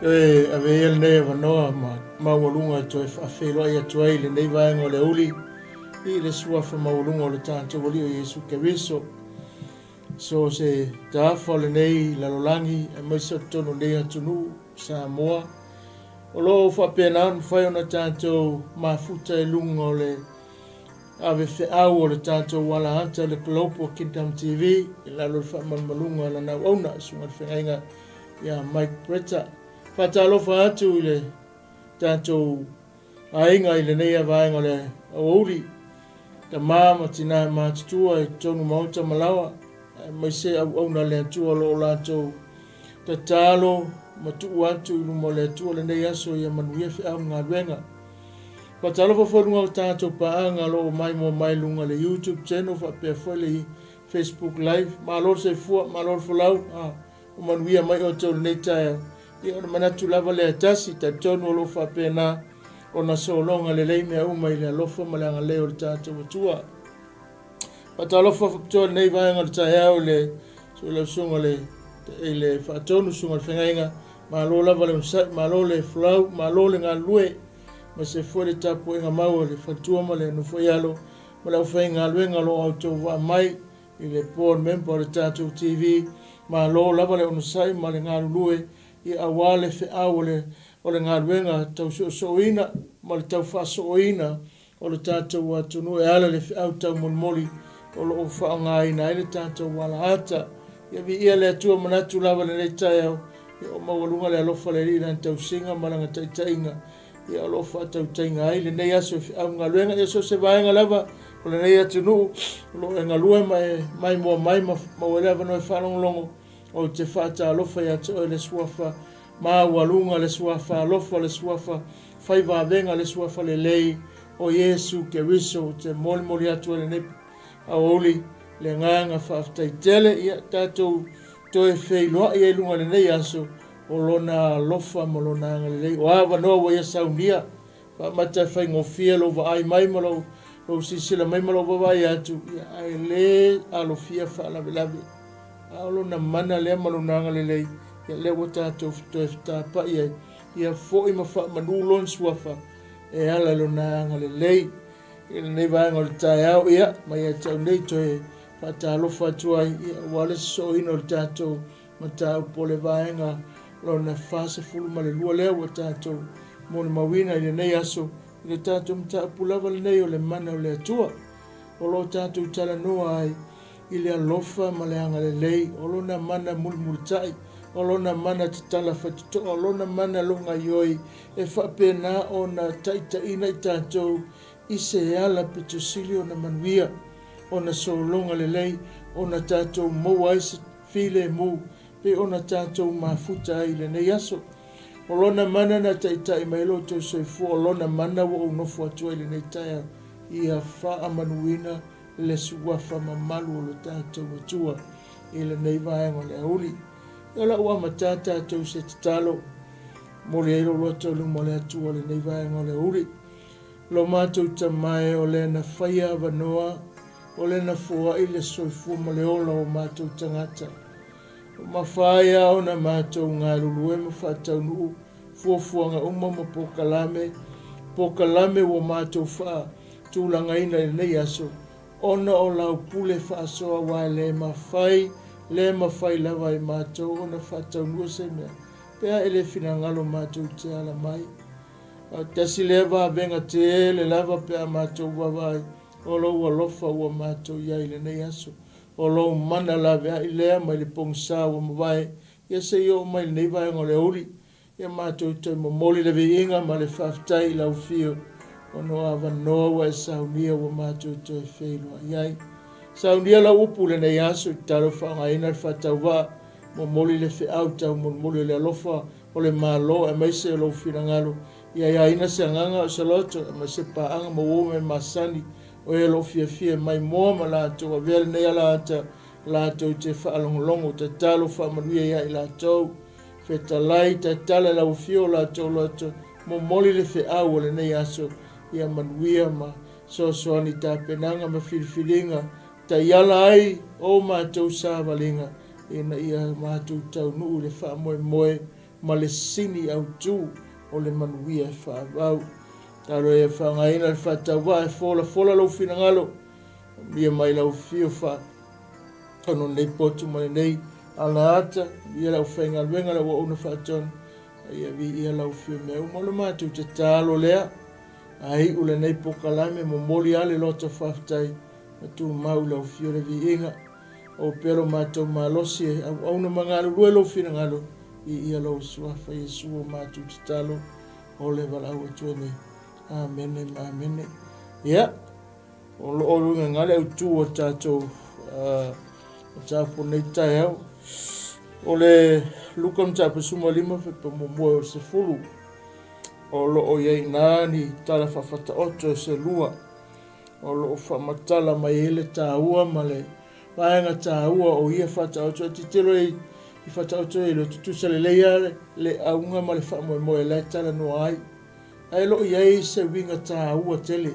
Toe ave ia lenei avanoa ma maualuga e toe faafeiloai atu ai i lenei vaega o le aoauli i le suafa maualuga o le tatou Alii o Iesu Keriso. So o se tafa o lenei lalolagi aemaise o totonu o lenei atunuu Samoa, o lo o faapena ona mafai ona tatou mafuta i luga o le ave feau o le tatou alaata le Global Kingdom TV i lalo o le faamalumaluga a lana auauna, Susuga i le Feagaiga ia Mike Bretta. Faatalofa atu i le tatou aiga i lenei vaega o le aoauli, tama ma tina matutua i totonu maota ma laoa, aemaise auauna a le Atua o lo o latou tatalo ma tuu atu i luma o le Atua lenei aso ia manuia feau ma galuega. Faatalofa foi i luga o tatou paaga o lo o maimoa mai luga o le YouTube channel faapea foi le Facebook Live. Malo le soifua, malo le folau. Ah. Ua manuia mai outou i lenei taeao. Ia, o le manatu lava lea e tasi, talitonu o lo o faapena ona sologa lelei mea uma i le alofa ma le agalelei o le tatou Atua. Faatalofa faapitoa i lenei vaega o le taeao i le lau susuga le, i le faatonu susuga le feagaiga. Malo lava le onosai, malo le folau, malo le galulue, aemaise foi le tapuaiga mau a le faletua ma le nofoialo ma le aufaigaluega o lo o outou vaa mai i le board member o le tatou TV, malo lava le onosai ma le galulue ia aua le feau o le o le galuega tau soosooina ma le tau faasooina o le tatou atunuu e ala i le feau taumolimoli o lo o faaaogaina ai le tatou alaata. Ia viia le Atua manatu lava i lenei taeao, ia o maualuga le alofa o le Alii i lana tausiga ma lana taitaiga. Ia o lo o faatautaiga ai lenei aso i feau galuega, ia so o se vaega lava o lenei atunuu o lo o e galue ma e maimoa mai ma maua ai le avanoa e faalogologo, ou te faatalofa ia te oe le suafa maualuga, le suafa alofa, le suafa fai vavega, le suafa lelei o Iesu Keriso. Ou te molimoli atu ai lenei aoauli le agaga faafetai tele, ia tatou toe feiloai ai i luga o lenei aso O Lona alofa ma Lona agalelei, o avanoa ua Ia saunia, faamata e faigofie lou vaai mai ma lou, lou silasila mai ma lou vaavaai atu, ia, ae le alofia faalavelave. A o Lona mana lea ma Lona agalelei, ia lea ua tatou toe fetapa'i ai, ia foi ma faamanu Lona Suafa e ala i Lona agalelei. I lenei vaega o le taeao, ia, mai ia te au nei toe faatalofa atu ai, ia, aua le sosooina o le tatou Mataupu o le vaega lona 42 lea ua tatou molimauina i lenei aso, i le tatou mataupu lava lenei o le mana o le Atua. O lo o tatou talanoa ai i le alofa ma le agalelei, o lona mana mulimulitai, o lona mana tatala faitotoa, o lona mana logaioi e faapena ona taitaiina i tatou i se ala pito sili ona manuia, ona sologa lelei, ona tatou maua ai se Filemu, pei ona tatou mafuta ai i lenei aso. O Lona mana na taitai mai lo outou soifua, o Lona mana ua ou nofo atu ai i lenei taeao, ia faamanuina le suafa mamalu o lo tatou Atua i lenei vaega o le aoauli. Ia la ua amata tatou se tatalo, momoli ai lou loto i luma o le Atua i lenei vaega o le aoauli. Lo matou Tama e, o Lea na faia avanoa O le na foai le soifua ma le ola o matou tagata. Ua mafai a ona matou galulue ma faataunuu fuafuaga uma ma polokalame, polokalame ua matou faatulagaina i lenei aso, ona o lau pule faasoa aua e le mafai, le mafai lava e matou ona faataunuu se mea pe a e le finagalo matou te ala mai. A tasi lea vavega tele lava pe a matou vaavaai O lou alofa ua matou i ai i lenei aso. O lou mana laveai lea mai le pogisa ua mavae, ia se i oo mai i lenei vaega o le aoauli. Ia matou toe momoli le viiga ma le faafetai i lau afio ona o avanoa ua e saunia ua matou toe feiloai ai. Saunia lau upu i lenei aso i tatalo faaaogaina le faatauvaa, momoli le feau taumolimoli o le alofa o le Malo aemaise o lou finagalo Ia aiaina se agaga o se loto, aemaise paaga ma uo mea masani, o e o lo o fiafia e maimoa ma latou avea lenei alaata latou te faalogologo, tatalo faamanuia ia i latou. Fetalai, tatala i lau afio o latou loto, momoli le feau o lenei aso, ia manuia ma fesoasoani i tapenaga ma filifiliga, taiala ai o matou savaliga, ina ia matou taunuu i le faamoemoe. ma le sini autu o le manuia e faavau. Talo ia faaaogaina le faatauvaa e folafola lou finagalo, manuia mai lau afio faatonu lenei potu ma lenei alaata, manuia le aufaigaluega, le auauna faatonu, a ia viia lau afio i mea uma. O le matou tatalo lea, a iu lenei polokalame, momoli lava le loto faafetai ma tumau i lau afio le viiga. Maua pea lo matou malosi e auauna ma galulue lou finagalo, viia lou Suafa Iesu o matou tatalo o le valaau atu ai nei. Amene ma amene. Ia, o lo o uiga ngā le autu o tātou mataupu nei taeao. O le Luka mataupu 15 fepa muamua o le 10. O lo o i ai nā ni tala faafataoto e se lua. O lo o faamatala mai ai le taua ma le vaega taua o ia faataoto. E tilotilo i faataoto ia i le tutusa lelei lava le auga ma le faamoemoe la e talanoa ai. Ae lo o i ai se uiga taua tele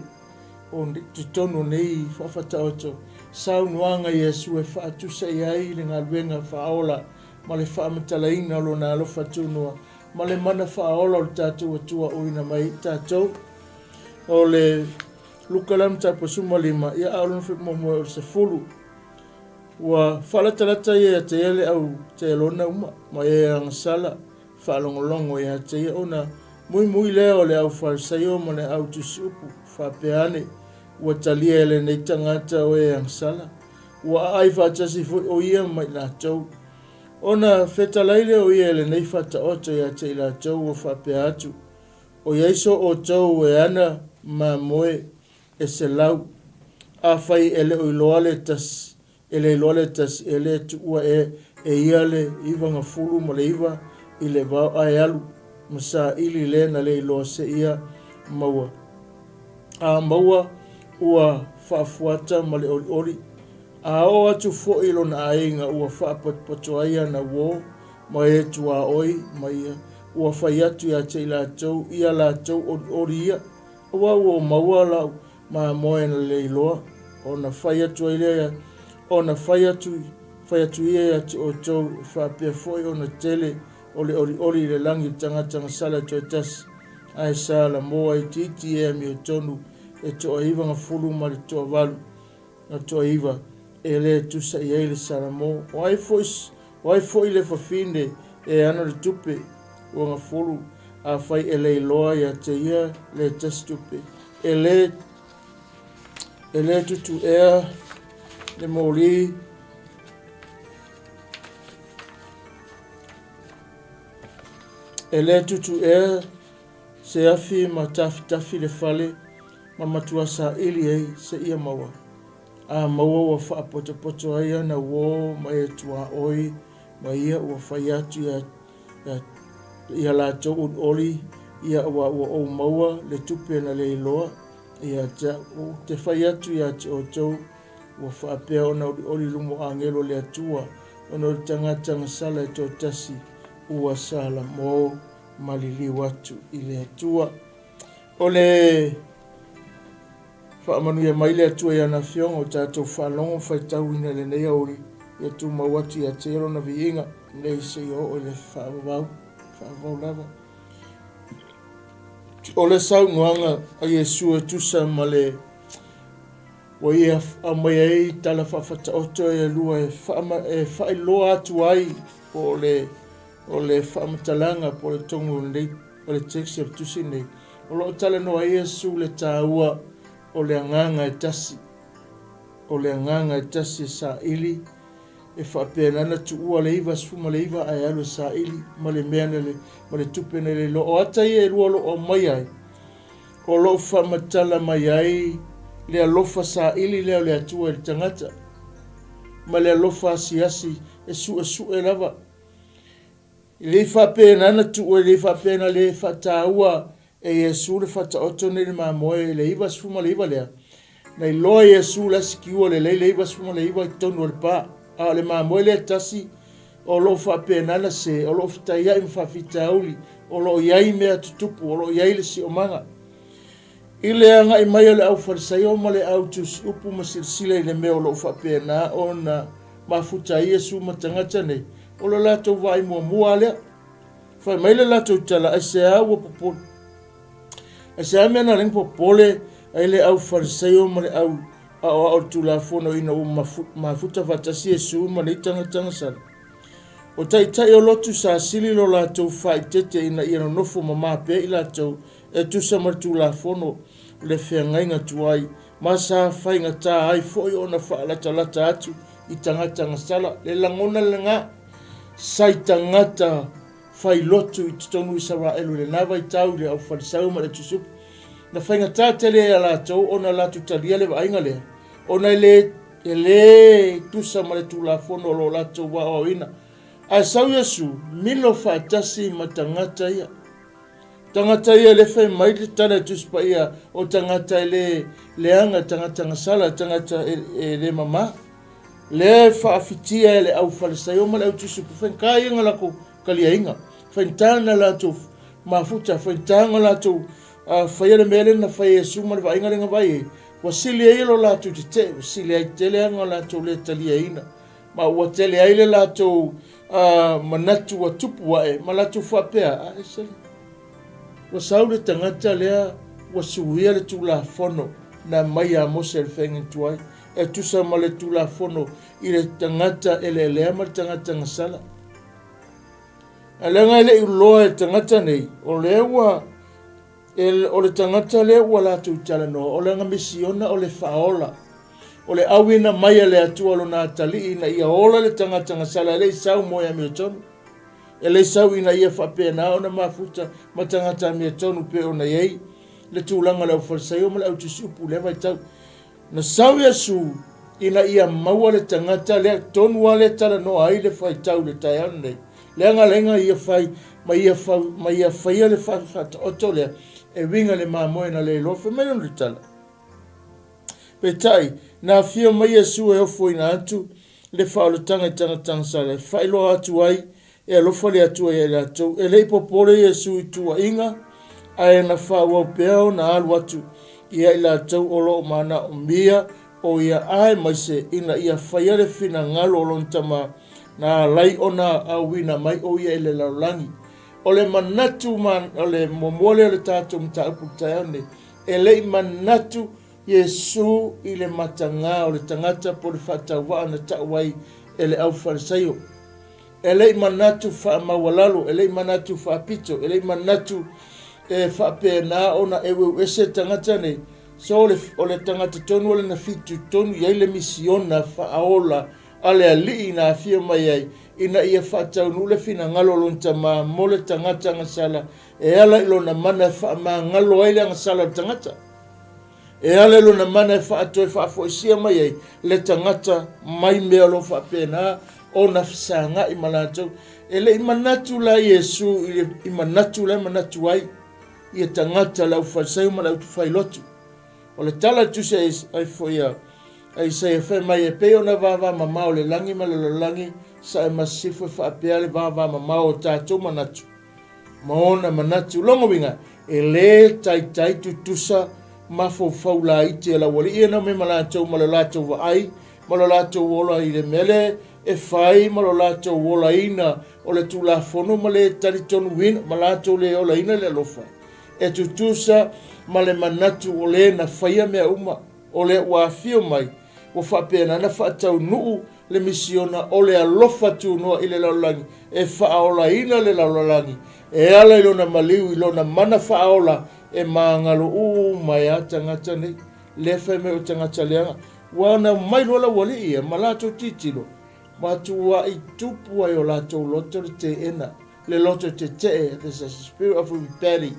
o totonu o nei faafataoto, saunoaga a Iesu e faatusa i ai le galuega faaola ma le faamatalaina o Lona alofa tunoa ma le mana faaola o le tatou Atua auina mai ai tatou. O le Luka la mataupu 15, ia a o lona muamua o le 10. Ua faalatalata ia ia te ia le au telona uma, ma e agasala faalogologo ia te ia ona muimui lea o le au Farisaio ma le au tusiupu, faapea ane, ua talia e lenei tagata o e agasala, ua aai faatasi foi o ia ma i latou. Ona fetalai lea o ia i lenei faataoto ia te i latou ua faapea atu, ʻOiai so ʻoutou e ana mamoe e 100, afai e le o iloa le tasi, e le iloa le tasi, e le tuua e e ia le 99 i le vao ae alu ma saili le na le iloa seia maua. A maua ua faafuata ma le olioli. A oo atu foi i lona aiga ua faapotopoto ai ana uō ma e tuaoi ma ia, ua fai atu ia te i latou ia latou olioli ia, aua ua ou maua lau mamoe na le iloa, ona fai atu ai lea, ona fai atu, fai atu ia ia te outou, e faapea foi ona tele o le olioli i le lagi i le tagata gasala e toe tasi, ae sa lamoa itiiti e amiotonu e toaivagafulu ma le toavalu. Na toaiva, e le tusa i ai le Salamo. O ai foi, o ai foi le fafine e ana le tupe ua gafulu, afai e le iloa ia te ia le tasi tupe, e le, e le tutuʻea le moli, e le tutuʻea se afi ma tafitafi le fale ma matua saili ai seia maua. A maua ua faapotopoto ai ana uō ma e tuaoi ma ia ua fai atu ia, ia, ia latou olioli ia aua ua ou maua le tupe na le iloa ia te au. Ou te fai atu ia te outou, ua faapea ona olioli i luma o agelo o le Atua, ona o le tagata gasala e toatasi ua salamo maliliu atu i le Atua. O le faamanuia mai le Atua i ana Afioga o tatou faalogo ma faitauina i lenei aoauli, ia tumau atu ia te ia lona viiga, nei seia oo i le faavavau, faavavau lava. O le saunoaga a Iesu e tusa ma le ua ia aumai ai tala faafataoto e lua e, faama, e faailoa atu ai po o le O le faamatalaga po o le tonu o lenei o le text o le tusi lenei, o lo o talanoa ai Iesu le taua o le agaga e tasi, o le agaga e tasi e saili, e faapena ona tuua le 99 ae alu e saili ma le mea na le, ma le tupe na le iloa. O ata ia e lua o lo o aumai ai, o lo o faamatala mai ai le alofa saili lea o le Atua i le tagata, ma le alofa asiasi e suesue lava. E le i faapena na tuu, e le i faapena le faataua e Iesu le faataoto nei le mamoe i le 99 lea. Na iloa e Iesu le asikiua lelei le 99 i totonu o le pa, a o le mamoe lea tasi o lo o faapena na se, o lo o fetaiai ma faafitauli, o lo o i ai mea tutupu, o lo o i ai le siomaga. I le agai mai o le au Farisaio ma le au tusiupu ma silasila i le mea o lo o faapena ona mafuta ai Iesu ma tagata nei, o lo latou vaai muamua lava lea. Fai mai le latou tala, Aisea ua popole? Aisea mea na ala ai ona popole ai le au Farisaio ma le au aoao o le Tulafono ina ua mafuta faatasi Iesu ma nei tagata gasala? O taitai o lotu sa sili lo latou faaeteete ina ia nonofo mama pea i latou e tusa ma le Tulafono o le feagaiga tuai, ma sa faigata ai foi ona faalatalata atu i tagata gasala. Le lagona lena sa i tagata fai lotu i totonu o Isaraelu i lena vaitau i le aufalesau ma le Tusupu. Na faigata tele ia latou ona latou talia le vaaiga lea, ona e le, e le tusa ma le Tulafono o lo o latou aoaoina. Ae sau Iesu, milo faatasi ma tagata ia. Tagata ia le fai mai le tala e Tusi Paia o tagata e le leaga, tagata gasala, tagata e le mama. Lea e faafitia e le au Falisaio ma le au Tusupu, faigata ia na latou kaliaina, faigata na latou mafuta, faigata na latou faia le mea lea na fai e Iesu ma le vaaiga lea na vaai ai. Ua sili ai lo latou tetee, ua sili ai tele ona latou le taliaina. Ma ua tele ai le latou manatu ua tupu ae ma latou faapea, A e sole, ua sau le tagata lea ua suia le Tulafono na aumai ia Mose e le feagaiga tuai, e tusa ma le Tulafono i le tagata eleelea ma le tagata gasala. Ae leaga e le i iloa e le tagata nei, o lea ua E, o le tagata lea ua latou talanoa, o lana misiona o le faaola. O le auina mai a le Atua lona atalii ina ia ola le tagata gasala e le i sau mo e amiotonu. E le i sau ina ia faapena ona mafuta ma tagata amiotonu pei ona i ai le tulaga o le aufalesaio ma le autusiupu i lea vaitau. Na sau Iesu ina ia maua le tagata lea tonu lava lea talanoa ai le faitau i le taeao lenei, leaga laina ia fai ma ia fau ma ia faia le faataoto lea e uiga i le mamoe na le iloa. Fai mai lona tala, Peitai, na afio mai Iesu e ofoina atu le faaolataga i tagatagasala e faailoa atu ai E alofa le Atua ia i latou. E le i popole Iesu i tuuaiga, ae na faaauau pea ona alu atu ia i latou o lo o manaomia o ia aemaise ina ia faia le finagalo o lona Tama na alai ona auina mai o ia i le lalolagi. O le manatu ma o le muamua lea o le tatou mataupu i le taeao lenei, e le i manatu Iesu i le matagā o le tagata po o le faatauvaa na tau ai e le aufalesaio. E le i manatu faamaualalo, e le i manatu faapito, e le i manatu e faapena ona eueuese le tagata nei. So o le, o le tagata tonu o lana fitoitonu i ai le misiona faaola a le Alii na afio mai ai ina ia faataunuu le finagalo o lona Tama mo le tagata agasala e ala i lona mana e faamagalo ai le agasala o le tagata. E ala i lona mana e faatoe faafoisia mai ai le tagata mai mea o lo o faapena ona fesagai ma latou. E le i manatu la Iesu i, le, i manatu la e manatu ai ia tagata le aufalesaio ma le autufailotu. O le tala a tusi ai foi a Isaia fai mai e pei ona vavamamao le lagi ma le lalolagi sae ma sisifo e faapea le vavamamao o tatou manatu ma ona manatu. Lona uiga, e lē taitai tutusa mafaufau laiti a le aualii ia na omai ma latou ma le latou vaai ma lo latou ola i le mea lea e fai ma lo latou olaina o le Tulafono ma le talitonuina ma latou le olaina le alofa e tutusa ma le manatu o lē na faia mea uma o lea ua afio mai ua faapena na faataunuu le misiona o le alofa tunoa i le lalolagi e faaolaina le lalolagi e ala i lona maliu i lona mana faaola e magalo uma ai a tagata nei. Lea fai mai o tagata leaga ua na omai loa laualii ia ma latou tilotilo ma tuuai tupu ai o latou loto le teena, le loto tetee, there's a spirit of rebellion,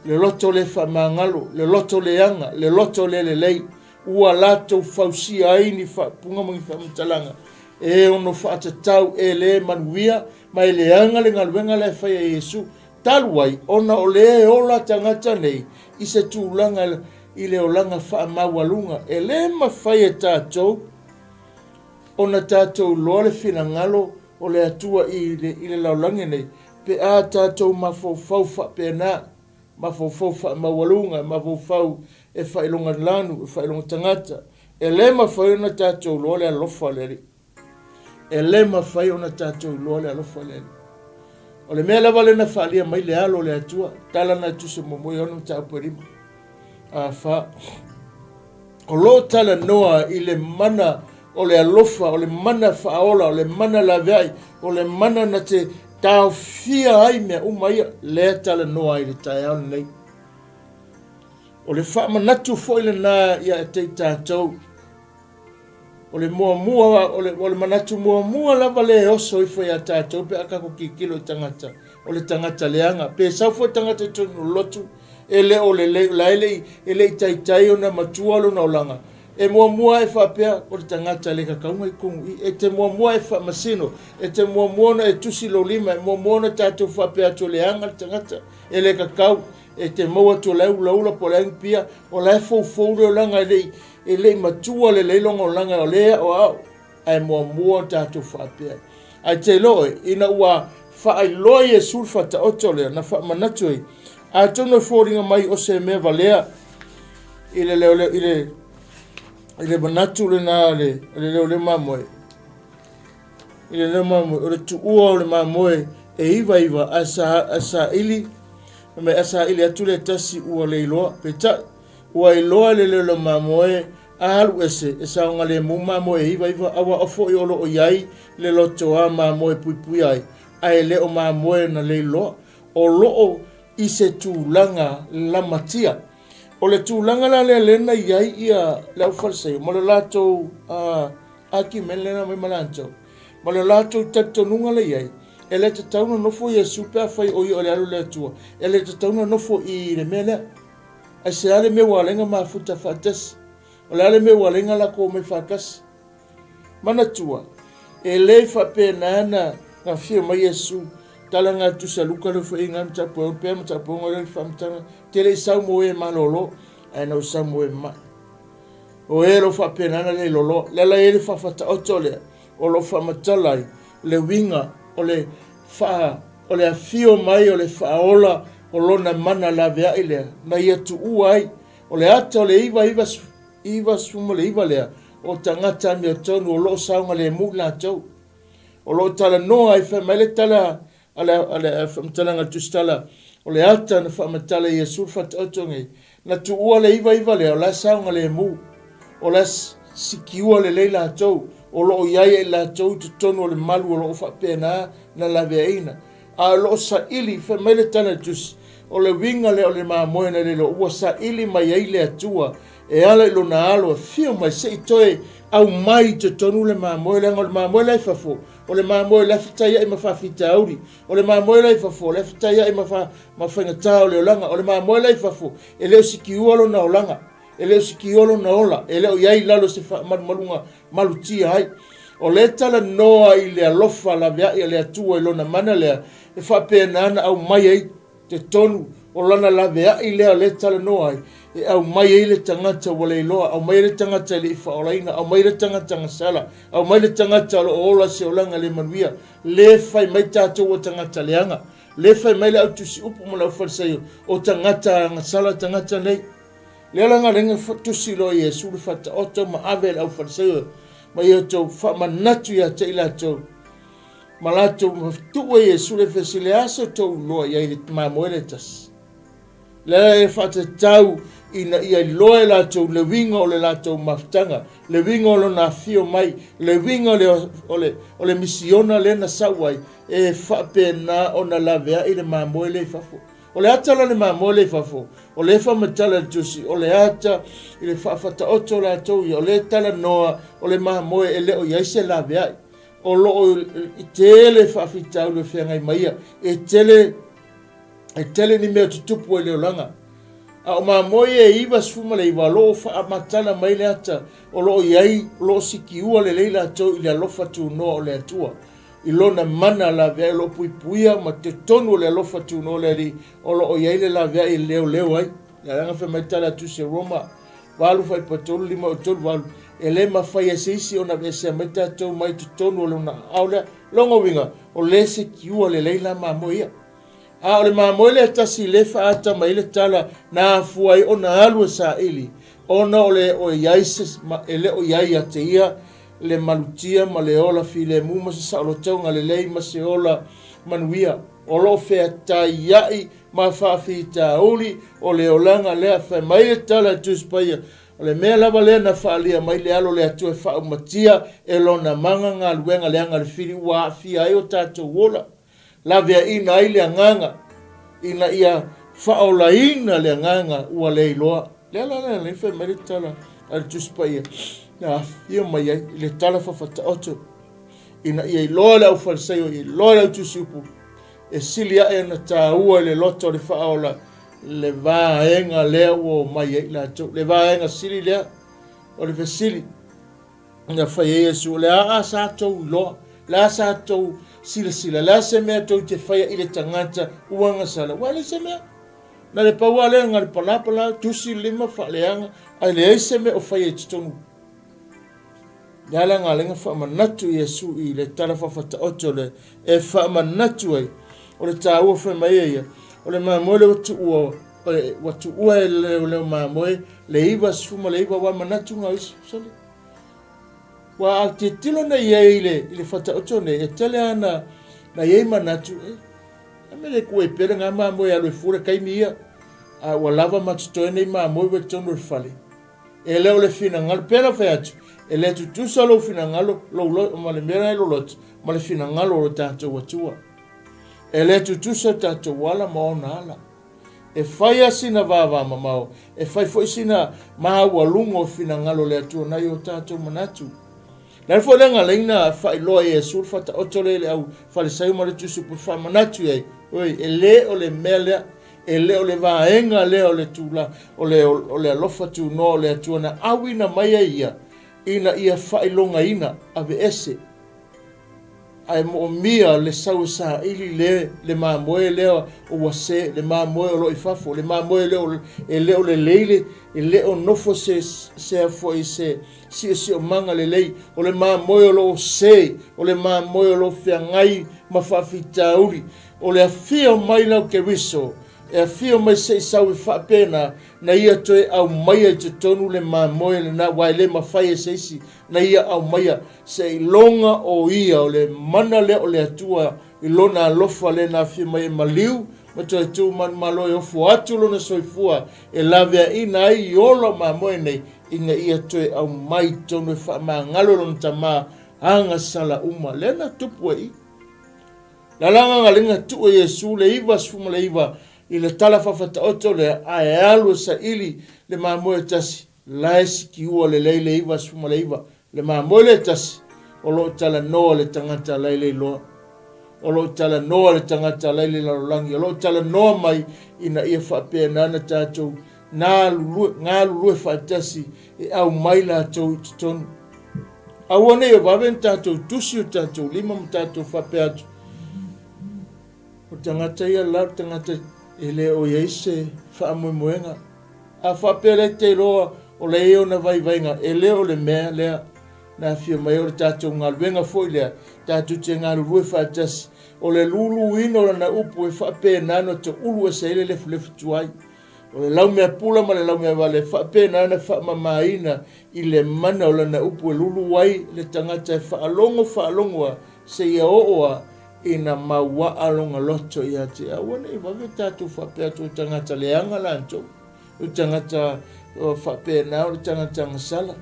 le loto le faamagalo, le loto leaga, le loto le lelei, ua latou fausia ai ni faaupuga ma ni faamatalaga e ono faatatau e le manuia ma e leaga le galuega la e fai e Iesu, talu ai ona o lea e ola tagata nei i se tulaga i le olaga faamaualuga. E le mafai e tatou ona tatou iloa le finagalo o le Atua i le, i le lalolagi nei pe a tatou mafaufau faapena. Mafaufau faamaualuga, mafaufau e faailoga lanu, e faailoga tagata. E le mafai ona tatou iloa le alofa o le Alii. E le mafai ona tatou iloa le alofa o le Alii. O le mea lava lea na faaalia mai le Alo o le Atua, tala na tusi muamua Ioane mataupu e 5 a 4. O lo o talanoa i le mana o le alofa, o le mana faaola, o le mana laveai, o le mana na te taofia ai mea uma ia, lea talanoa ai i le taeao lenei. O le faamanatu foi lena ia te i tatou. O le muamua, o le, o le manatu muamua lava lea e oso ifo ia tatou pe a tatou tilotilo i tagata, o le tagata leaga. Pe sau foi tagata i totonu o le lotu, e le o lelei, o la e le i, e le i taitai ona matua lona olaga, e muamua e faapea, o le tagata le tatau ona i totonu i i. E te muamua e faamasino, e te muamua ona e tusi lou lima, e muamua ona tatou faapea atu e leaga le tagata, e le tatau. E te maua atu o la e ulaula po o la e pia, o la e foufou le olaga e le i, e le i matua lelei lona olaga o lea e aoao, ae muamua ona tatou faapea. Ae te iloa oe, ina ua faailoa Iesu le faataoto lea, na faamanatu ai, atonu e foliga mai o se mea valea i le leoleo, i le, i le manatu lena a le, le leoleo mamoe, i le leo mamoe, o le tuua o le mamoe e 99 ae sa, ae saili, mai ae saili atu le tasi ua le iloa. Peitai, ua iloa e le leoleo mamoe a alu ese e saogalemu mamoe e 99 aua o foi o lo o i ai le lotoa mamoe e puipuia ai, ae le o mamoe na le iloa. O lo o i se tulaga lamatia. O le tulaga la lea lea na i ai ia le au Farisaio ma le latou uh, argument lea na aumai ma latou, ma le latou talitonuga la i ai, e le tatau ona nofo Iesu pe afai o ia o le Alo o le Atua, e le tatau ona nofo i le mea lea. Aisea le mea ua ala ai ona mafuta faatasi? O le a le mea ua ala ai ona latou omai faatasi? Manatua, e le faapena na afio mai Iesu, tala na tusi a Luka lea foi na mataupu e pea mataupu e lea faamatalaga, te le i sau mo e malolo, ae na ou sau mo e ma'i. O e o lo o faapena ona le loloa. Le ala i ai le faafataoto lea, o lo o faamatala ai le uiga o le faa, o le afio mai o le faaola o lona mana laveai lea, na ia tuua ai. O le ata o le 99 lea, o tagata amiotonu o lo o saogalemu i latou. O lo o talanoa ai, fai mai le tala a le, a le faamatalaga a le Tusitala, o le ata na faamatala e Iesu le faataoto nei, na tuua le 99 lea, o la e saogalemu, o la e sikiua lelei latou, o lo o i ai i latou i totonu o le malu o lo o faapena na laveaiina. A o lo o saili, fai mai le tala a le Tusi, o le uiga lea o le mamoe na lelo, ua saili mai ai le Atua e ala i lona alo e afio mai se i toe aumai i totonu le mamoe, leaga o le mamoe la i fafo, O le mamoe la e fetaiai ma faafitauli. O le mamoe la i fafo, la e fetaiai ma, fa, ma faigata o le olaga. O le mamoe la i fafo, e le o sikiua lona olaga. E le o sikiua lona ola. E le o i ai i lalo se faamalumaluga malutia ai. O lea e talanoa i le alofa laveai a le Atua i lona mana lea, e faapena ona aumai ai totonu o lana laveai lea o lea e talanoa ai, e aumai ai le tagata ua le iloa, aumai ai le tagata e le i faaolaina, aumai ai le tagata gasala, aumai le tagata o lo o ola se olaga le manuia. Le fai mai tatou o tagata leaga, le fai mai le au tusi upu ma le au Farisaio, o tagata gasala tagata nei. Lea la na tusi loa Iesu le faataoto ma ave le au Farisaio ma ia outou faamanatu ia te i latou ma latou ma tuu e Iesu le fesili, Le a se tou iloa i ai i le mamoe le tasi? Lea e faatatau ina ia iloa e latou le uiga o le latou mafutaga, le uiga o lona afio mai, le uiga o le, o le, o le misiona lea na sau ai, e faapena ona laveai le mamoe lea i fafo. O le ata la le mamoe lea i fafo, o lea e faamatala i le tusi, o le ata i le faafataoto latou ia, o lea e talanoa o le mamoe e le o i ai se laveai. O lo o tele faafitauli o feagai ma ia, e tele, e tele ni mea tutupu ai le olaga. A o mamoe e 99 o lo o faamatala mai le ata o lo o i ai, o lo o sikiua lelei latou i le alofa tunoa o le Atua, i lona mana laveai o lo o puipuia ma totonu o le alofa tunoa o le Alii o lo o i ai le laveai e leoleo ai. Le agaga fai mai tala a Tusi a Roma 8 fuaiupu 3 5 3 8, e le mafai e se isi ona aveesea mai tatou mai totonu o lona aao lea. Lona uiga, o lea e sekiua lelei la mamoe ia. A o le mamoe lea tasi lea e faaata mai ai le tala na afua ai ona alu e saili, ona o le o i ai se, e le o i ai ia te ia le malutia ma le ola filemu ma se saolotoga lelei ma se ola manuia, o lo o feataia'i ma faafitauli o le olaga lea. Fai mai le tala a Tusi Paia, O le mea lava lea na faaalia mai le Alo o le Atua e faaumatia e Lona maga galuega leaga le fili ua aafia ai o tatou ola, laveaiina ai le agaga ina ia faaolaina le agaga ua le iloa. Le ala lea na fai mai le tala a le Tusi Paia na afio mai ai i le tala fafataoto ina ia iloa le aufalesaio, ia iloa le autusiupu e sili ae ona taua i le loto o le faaola le vaega lea ua omai ai latou, le vaega sili lea o le fesili na fai ai Iesu, o le a sa tou iloa, le a sa tou silasila, le a se mea tou te faia i le tagata ua gasala, ua leai se mea. Na le pau lava lea, na le palapala, tusi le lima, faaleaga, ae leai se mea o faia i totonu. Le ala galega faamanatu Iesu i le tala faafataoto le e faamanatu ai o le taua fai mai ai ia, o le mamoe lea ua tuua ua tuua e le leo mamoe le 99 ua manatu ngau isi sole. Ua a tilotilo nei ai i le i le fataoto nei e tele ana na iai manatu e a me le kue pele ngā mamoe alu e fua le kaimi ia a ua lava ma totoe nei mamoe ua i totonu o le fale. E le o le finagalo, pei ona fai atu, e le tutusa lou finagalo, lou loto, ma le mea la i lou loto, ma le finagalo o lo tatou Atua. E le tutusa tatou ala ma ona ala. E fai lava sina vavamamao, e fai foi sina maualuga o finagalo o le Atua nai o tatou manatu. Le ala foi lea na laina faailoa e Iesu le faataoto lea i le au Falisaio ma le Tusi Upu faamanatu i ai, oi, e le o le mea lea E le o le vaega lea o le tula, o le, o le alofa tunoa o le Atua na auina mai ai ia, ina ia faailogaina, aveese, ae moomia le sau e saili le, le mamoe lea ua se, le mamoe o lo o i fafo, le mamoe le o, e le o lelei le, e le o nofo se, se foi se siosiomaga lelei, o le mamoe o lo o se, o le mamoe o lo o feagai ma faafitauli, O le afio mai lau Keriso, e afio mai se i sau e faapena, na ia toe aumaia i totonu le mamoe lena, aua e le mafai e se isi na ia aumaia, seiloga o ia o le mana lea o le Atua i lona alofa lea na afio mai e maliu ma toe tu manumalo e ofo atu lona soifua e laveaiina ai i ola o mamoe nei, ina ia toe aumai i totonu e faamagalo lona Tama agasala uma. Lea na tupu ai i. Lalaga galega tuu e Iesu le 99 i le tala faafataoto lea, ae alu e saili le mamoe e tasi, la e sikiua lelei le 99, le mamoe lea e tasi, o lo o talanoa le tagata la e le iloa. O lo o talanoa le tagata la e le lalolagi, o lo o talanoa mai ina ia faapena ona tatou galulue, galulue faatasi e aumai latou i totonu. Aua ne i vave ona tatou tusi o tatou lima ma tatou faapea atu, o tagata ia la, o tagata e le o i ai se faamoemoega. A faapea lea te iloa o la e i ai ona vaivaiga, e le o le mea lea na afio mai ai, o le tatou galuega foi lea, tatou te galulue faatasi, o le luluina o lana upu e faapena ona toulu ese ai le lefulefu tuai. O le laumea pula ma le laumea vale e faapena ona faamamaina i le mana o lana upu e lulu ai le tagata e faalogo faalogo a seia oo a ina mauaa lona loto ia te aua ne i vave tatou faapea atu o tagata leaga latou, o tagata faapena o le tagata agasala.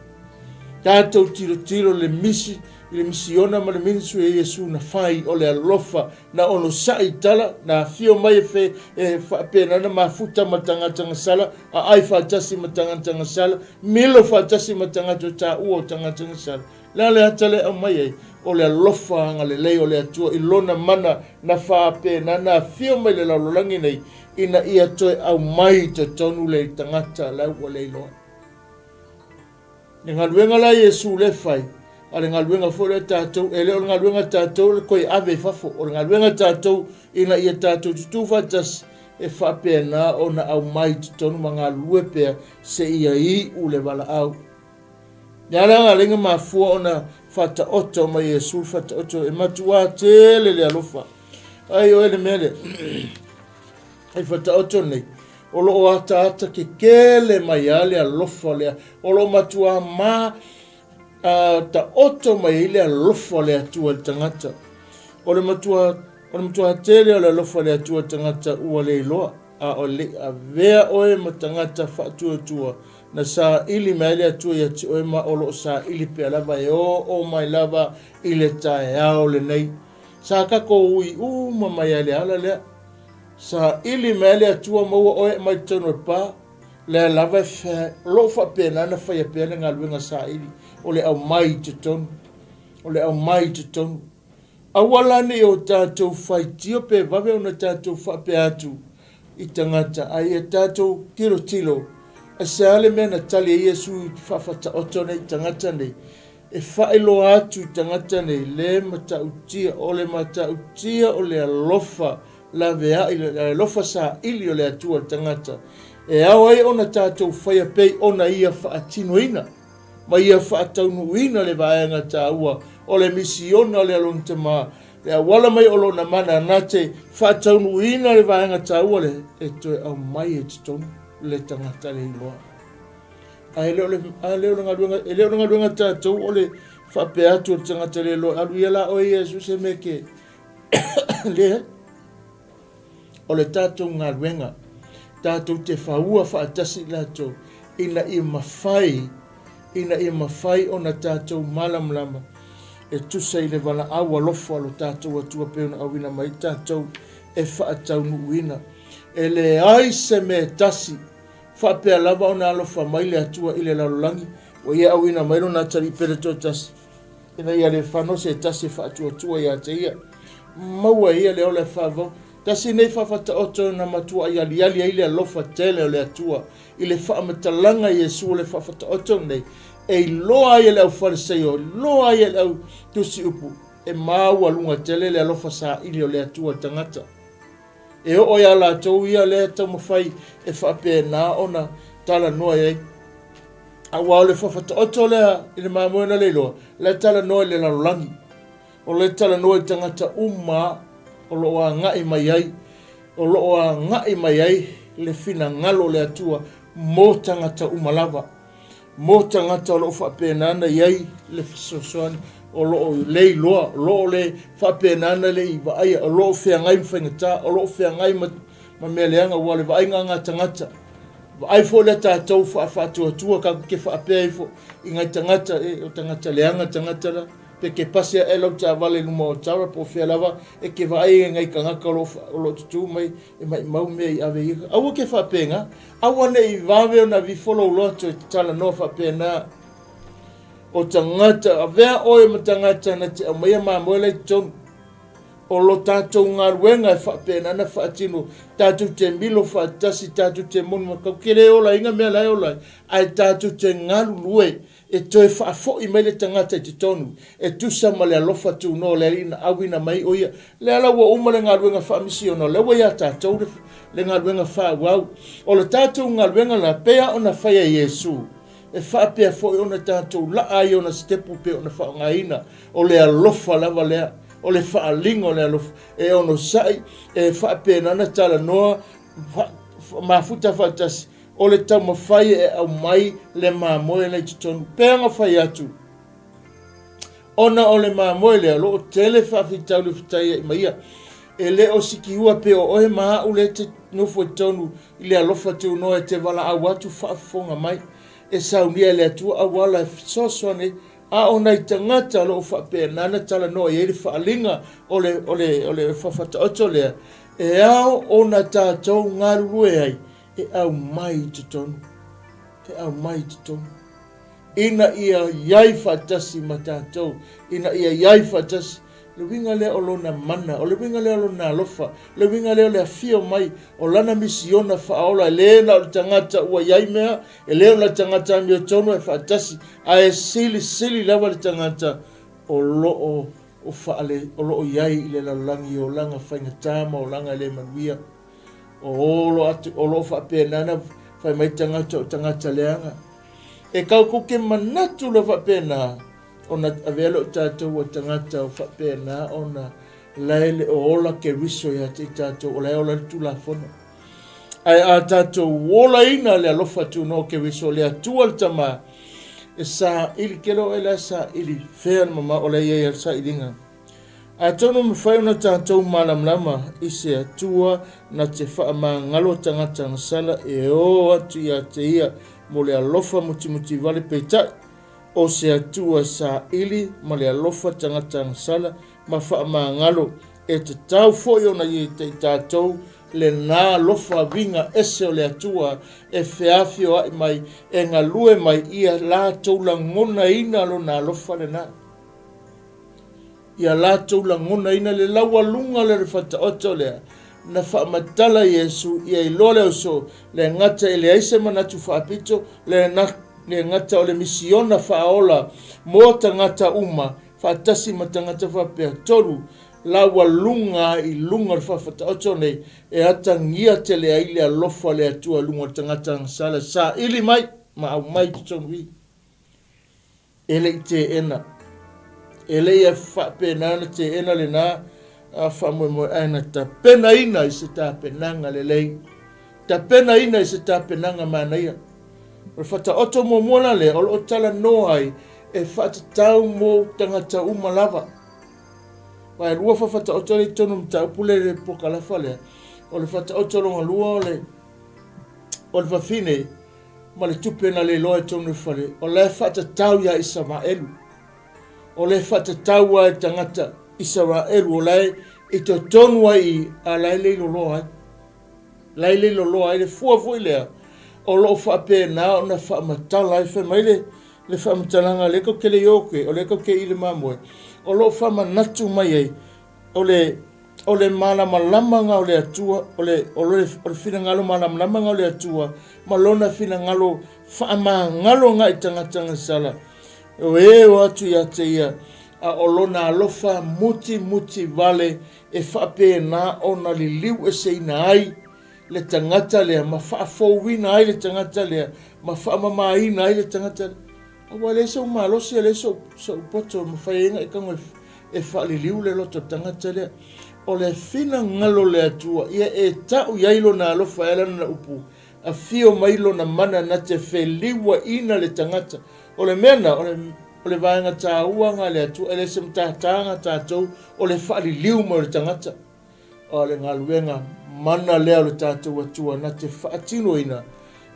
Tatou tilotilo le misi i le misiona ma le ministry a Iesu na fai o le alofa Na onosai i tala, na afio mai e fe, e faapena na mafuta ma tagata gasala, aai faatasi ma tagata gasala, milo faatasi ma tagata o taua o tagata gasala. Le a le ata lea e aumai ai? O le alofa agalelei o le Atua i Lona mana na faapena na afio mai le lalolagi nei ina ia toe aumai i totonu le tagata la ua le iloa. Le galuega la Iesu lea e fai, a le galuega foi lea tatou, e le o le galuega a tatou le toe ave i fafo, o le galuega a tatou ina ia tatou tutū faatasi e faapena ona aumai i totonu ma galulue pea seia iu le valaau. Le ala galega mafua ona faataoto mai Iesu le faataoto e matuā tele le alofa. Ai oe le mea lea e faataoto nei, O lo o ataata kekele mai a le alofa lea, o lo o matuā ma taoto mai ai le alofa o le Atua i le tagata. O le matua, O le matua tele o le alofa o le Atua tagata ua le iloa, a o le i avea oe ma tagata faatuatua, na saili mai ai le Atua ia te oe ma o lo o saili pea lava e oo mai lava i le taeao lenei. Sa tatou ui uma mai ai le ala lea. Saili mai ai le Atua maua oe mai totonu o le pa, lea lava e fea, o lo o faapena ona faia pea le galuega saili, o le aumai i totonu, o le aumai i totonu. Aua la ne i o tatou faitio pe vave ona tatou faapea atu i tagata, a ia tatou tilotilo, aisea le mea na tali ai Iesu i faafataoto nei i tagata nei, e faailoa atu i tagata nei le matautia, o le matautia o le alofa laveai, le alofa saili o le Atua i le tagata, e ao ai ona tatou faia pei ona ia faatinoina. ma ia faataunuuina le vaega taua o le misiona o le Alona Tama, le auala mai o Lona mana na te faataunuuina le vaega taua lea e toe aumai ai totonu le tagata le iloa. Ae le o le, a le o le galuega, e le o le galuega tatou o le faapea atu o le tagata le iloa, alu ia la oe Iesu se mea ke leai. O le tatou galuega, tatou te faua faatasi i latou ina ia mafai, ina ia mafai ona tatou malamalama e tusa i le valaau alofa o lo tatou Atua pei ona auina mai tatou e faataunuuina. E leai se mea e tasi faapea lava ona alofa mai le Atua i le lalolagi, ua Ia auina mai Lona Atalii pele toatasi, ina ia le fano se tasi e faatuatua ia te ia. Maua e ia le ola e faavavau. Tasi nei faafataoto na matuai aliali ai le alofa tele o le Atua i le faamatalaga i Iesu o le faafataoto nei, e iloa ai e le aufaleseio, iloa ai e le au tusi upu, e maualuga tele le alofa saili o le Atua i le tagata. E oo iā latou ia lea taumafai e faapena ona talanoa i ai. Aua o le faafataoto lea i le mamoe na leiloa, la e talanoa i le lalolagi. O le talanoa i tagata uma o lo o agai mai ai, o lo o agai mai ai le finagalo o le Atua mo tagata uma lava. Mo tagata o lo o faapena ona i ai le fesoasoani, o lo o le iloa, o lo o le faapena ona le i vaaia, o lo o feagai ma faigata, o lo o feagai ma ma mea leaga, ua o le vaaiga a ngā tagata. Vaai foi lea tātou faafaatuatua tatou te faapea ifo i ngai tagata, e, o tagata leaga tagata la, pe ke pasi ae lau taavale i luma o Tara po o fea lava, e ke vaai e ngai tagata o lo o lo o tutū mai e maimau mea i ave ia. Aua ke faapena, aua ne i vave ona vifo lou loto e te talanoa faapena. O tagata, avea oe ma tagata na te aumaia mamoe la i totonu. O lo tatou galuega e faapena ona faatino, tatou te milo faatasi, tatou te moni ma tatou te le olaina mea la e ola ai, ae tatou te galulue e toe faafoi mai le tagata i totonu e tusa ma le alofa tunoa o le Alii na auina mai o ia. Lea la ua uma le galuega faamisiona, o lea ua ia tatou le, le galuega faaauau. O le tatou galuega la, pei lava ona fai e Iesu, e faapea foi ona tatou laa ai ona sitepu pei ona faaaogaina, o le alofa lava lea. O le faaaliga o le alofa e onosai, e faapena ona talanoa mafuta faatasi, o le taumafai e aumai le mamoe la i totonu. Pei ona fai atu, ona o le mamoe lea, o lo o tele faafitauli o fetaiai ma ia. E le o sikiua pei o oe ma a'u lea e te nofo i totonu i le alofa tunoa e te valaau atu faafofoga mai, e saunia e le Atua auala e fesoasoani ai A o nai tagata o lo o faapena ona talanoa i ai le faaaliga o le, o le, o le faafataoto lea, e ao ona tatou galulue ai e aumai i totonu, e aumai i totonu, ina ia i ai faatasi ma tatou, ina ia i ai faatasi. Le uiga lea o Lona mana, o le uiga lea o Lona alofa, o le uiga lea o le afio mai o Lana misiona faaola, e le na o le tagata ua i ai mea, e le o na tagata amiotonu ae faatasi, ae silisili lava le tagata o lo o o faale, o lo o i ai i le lalolagi i olaga faigata ma olaga e le manuia. O olo atu, o lo o faapena ona fai mai tagata o tagata leaga. E kau kou ke manatu loa faapena, Ona avea lea o tatou ua tagata o faapena ona la e le o ola Keriso ia te i tatou, o la e ola le Tulafono. Ae a tatou olaina le alofa tunoa o Keriso, le Atua le Tama, e saili, ke loa oe la e saili, fea le mamao o la e i ai a le sailiga. Atonu e mafai ona tatou malamalama i se Atua na te faamagalo tagata agasala e o atu ia te Ia mo le alofa mutimutivale peitai, o se Atua e saili ma le alofa tagata agasala ma faamagalo, e tatau foi ona ia i tatou lena alofa viga ese o le Atua e feafioai mai, e galue mai ia latou lagonaina Lona alofa lena. Ia latou lagonaina le laualuga lea o le fataoto lea na faamatala Iesu ia iloa le auso, le gata e leai se manatu faapito, le gata o le misiona faaola mo tagata uma faatasi ma tagata faapea tolu laualuga i luga o le faafataoto nei e atagia tele ai le alofa o le Atua i luga o le tagata agasala e saili mai ma aumai i totonu i. E le i teena. E le i faapena ona teena lena faamoemoe ae na tapenaina i se tapenaga lelei. Tapenaina i se tapenaga manaia. O le faataoto muamua la lea o lo o talanoa ai e faatatau mo tagata uma lava. Aua e lua faataoto lea i totonu o le mataupu lea i le pokalafa lea. O le faataoto lona lua o le o le fafine ma le tupe na le iloa i totonu o le fale, o la e faatatau ia Isaraelu. O le faatatau lava i tagata Isaraelu o la e i totonu ai i, a la e le iloloa ai. La e le iloloa ai le fua foi lea, o lo o faapena ona faamatala ai, fai mai le, le faamatalaga lea tou te le i o atu i ai, o lea tou te i le mamoe, o lo o faamanatu mai ai, o le, o le malamalamaaga o le Atua, o le, o le, o le finagalo malamalamaaga o le Atua, ma lona finagalo faamagalo agai i tagata agasala, o e o atu ia te ia, a o lona alofa mutimuti vale e faapena ona liliu eseina ai le tagata lea ma faafouina ai le tagata lea ma faamamaina ai le tagata lea. Aua e leai sou malosi, e leai sou, sou poto e mafai ai ona e tago e faaliliu le loto o le tagata lea. O le finagalo o le Atua, ia e tau i ai lona alofa e ala lana upu, afio mai lona mana na te feliuaina le tagata. O le mea na, o le, o le vaega taua na a le Atua, e le se matata na tatou o le faaliliu mai o le tagata. A o le galuega mana lea o le tatou Atua na te faatinoina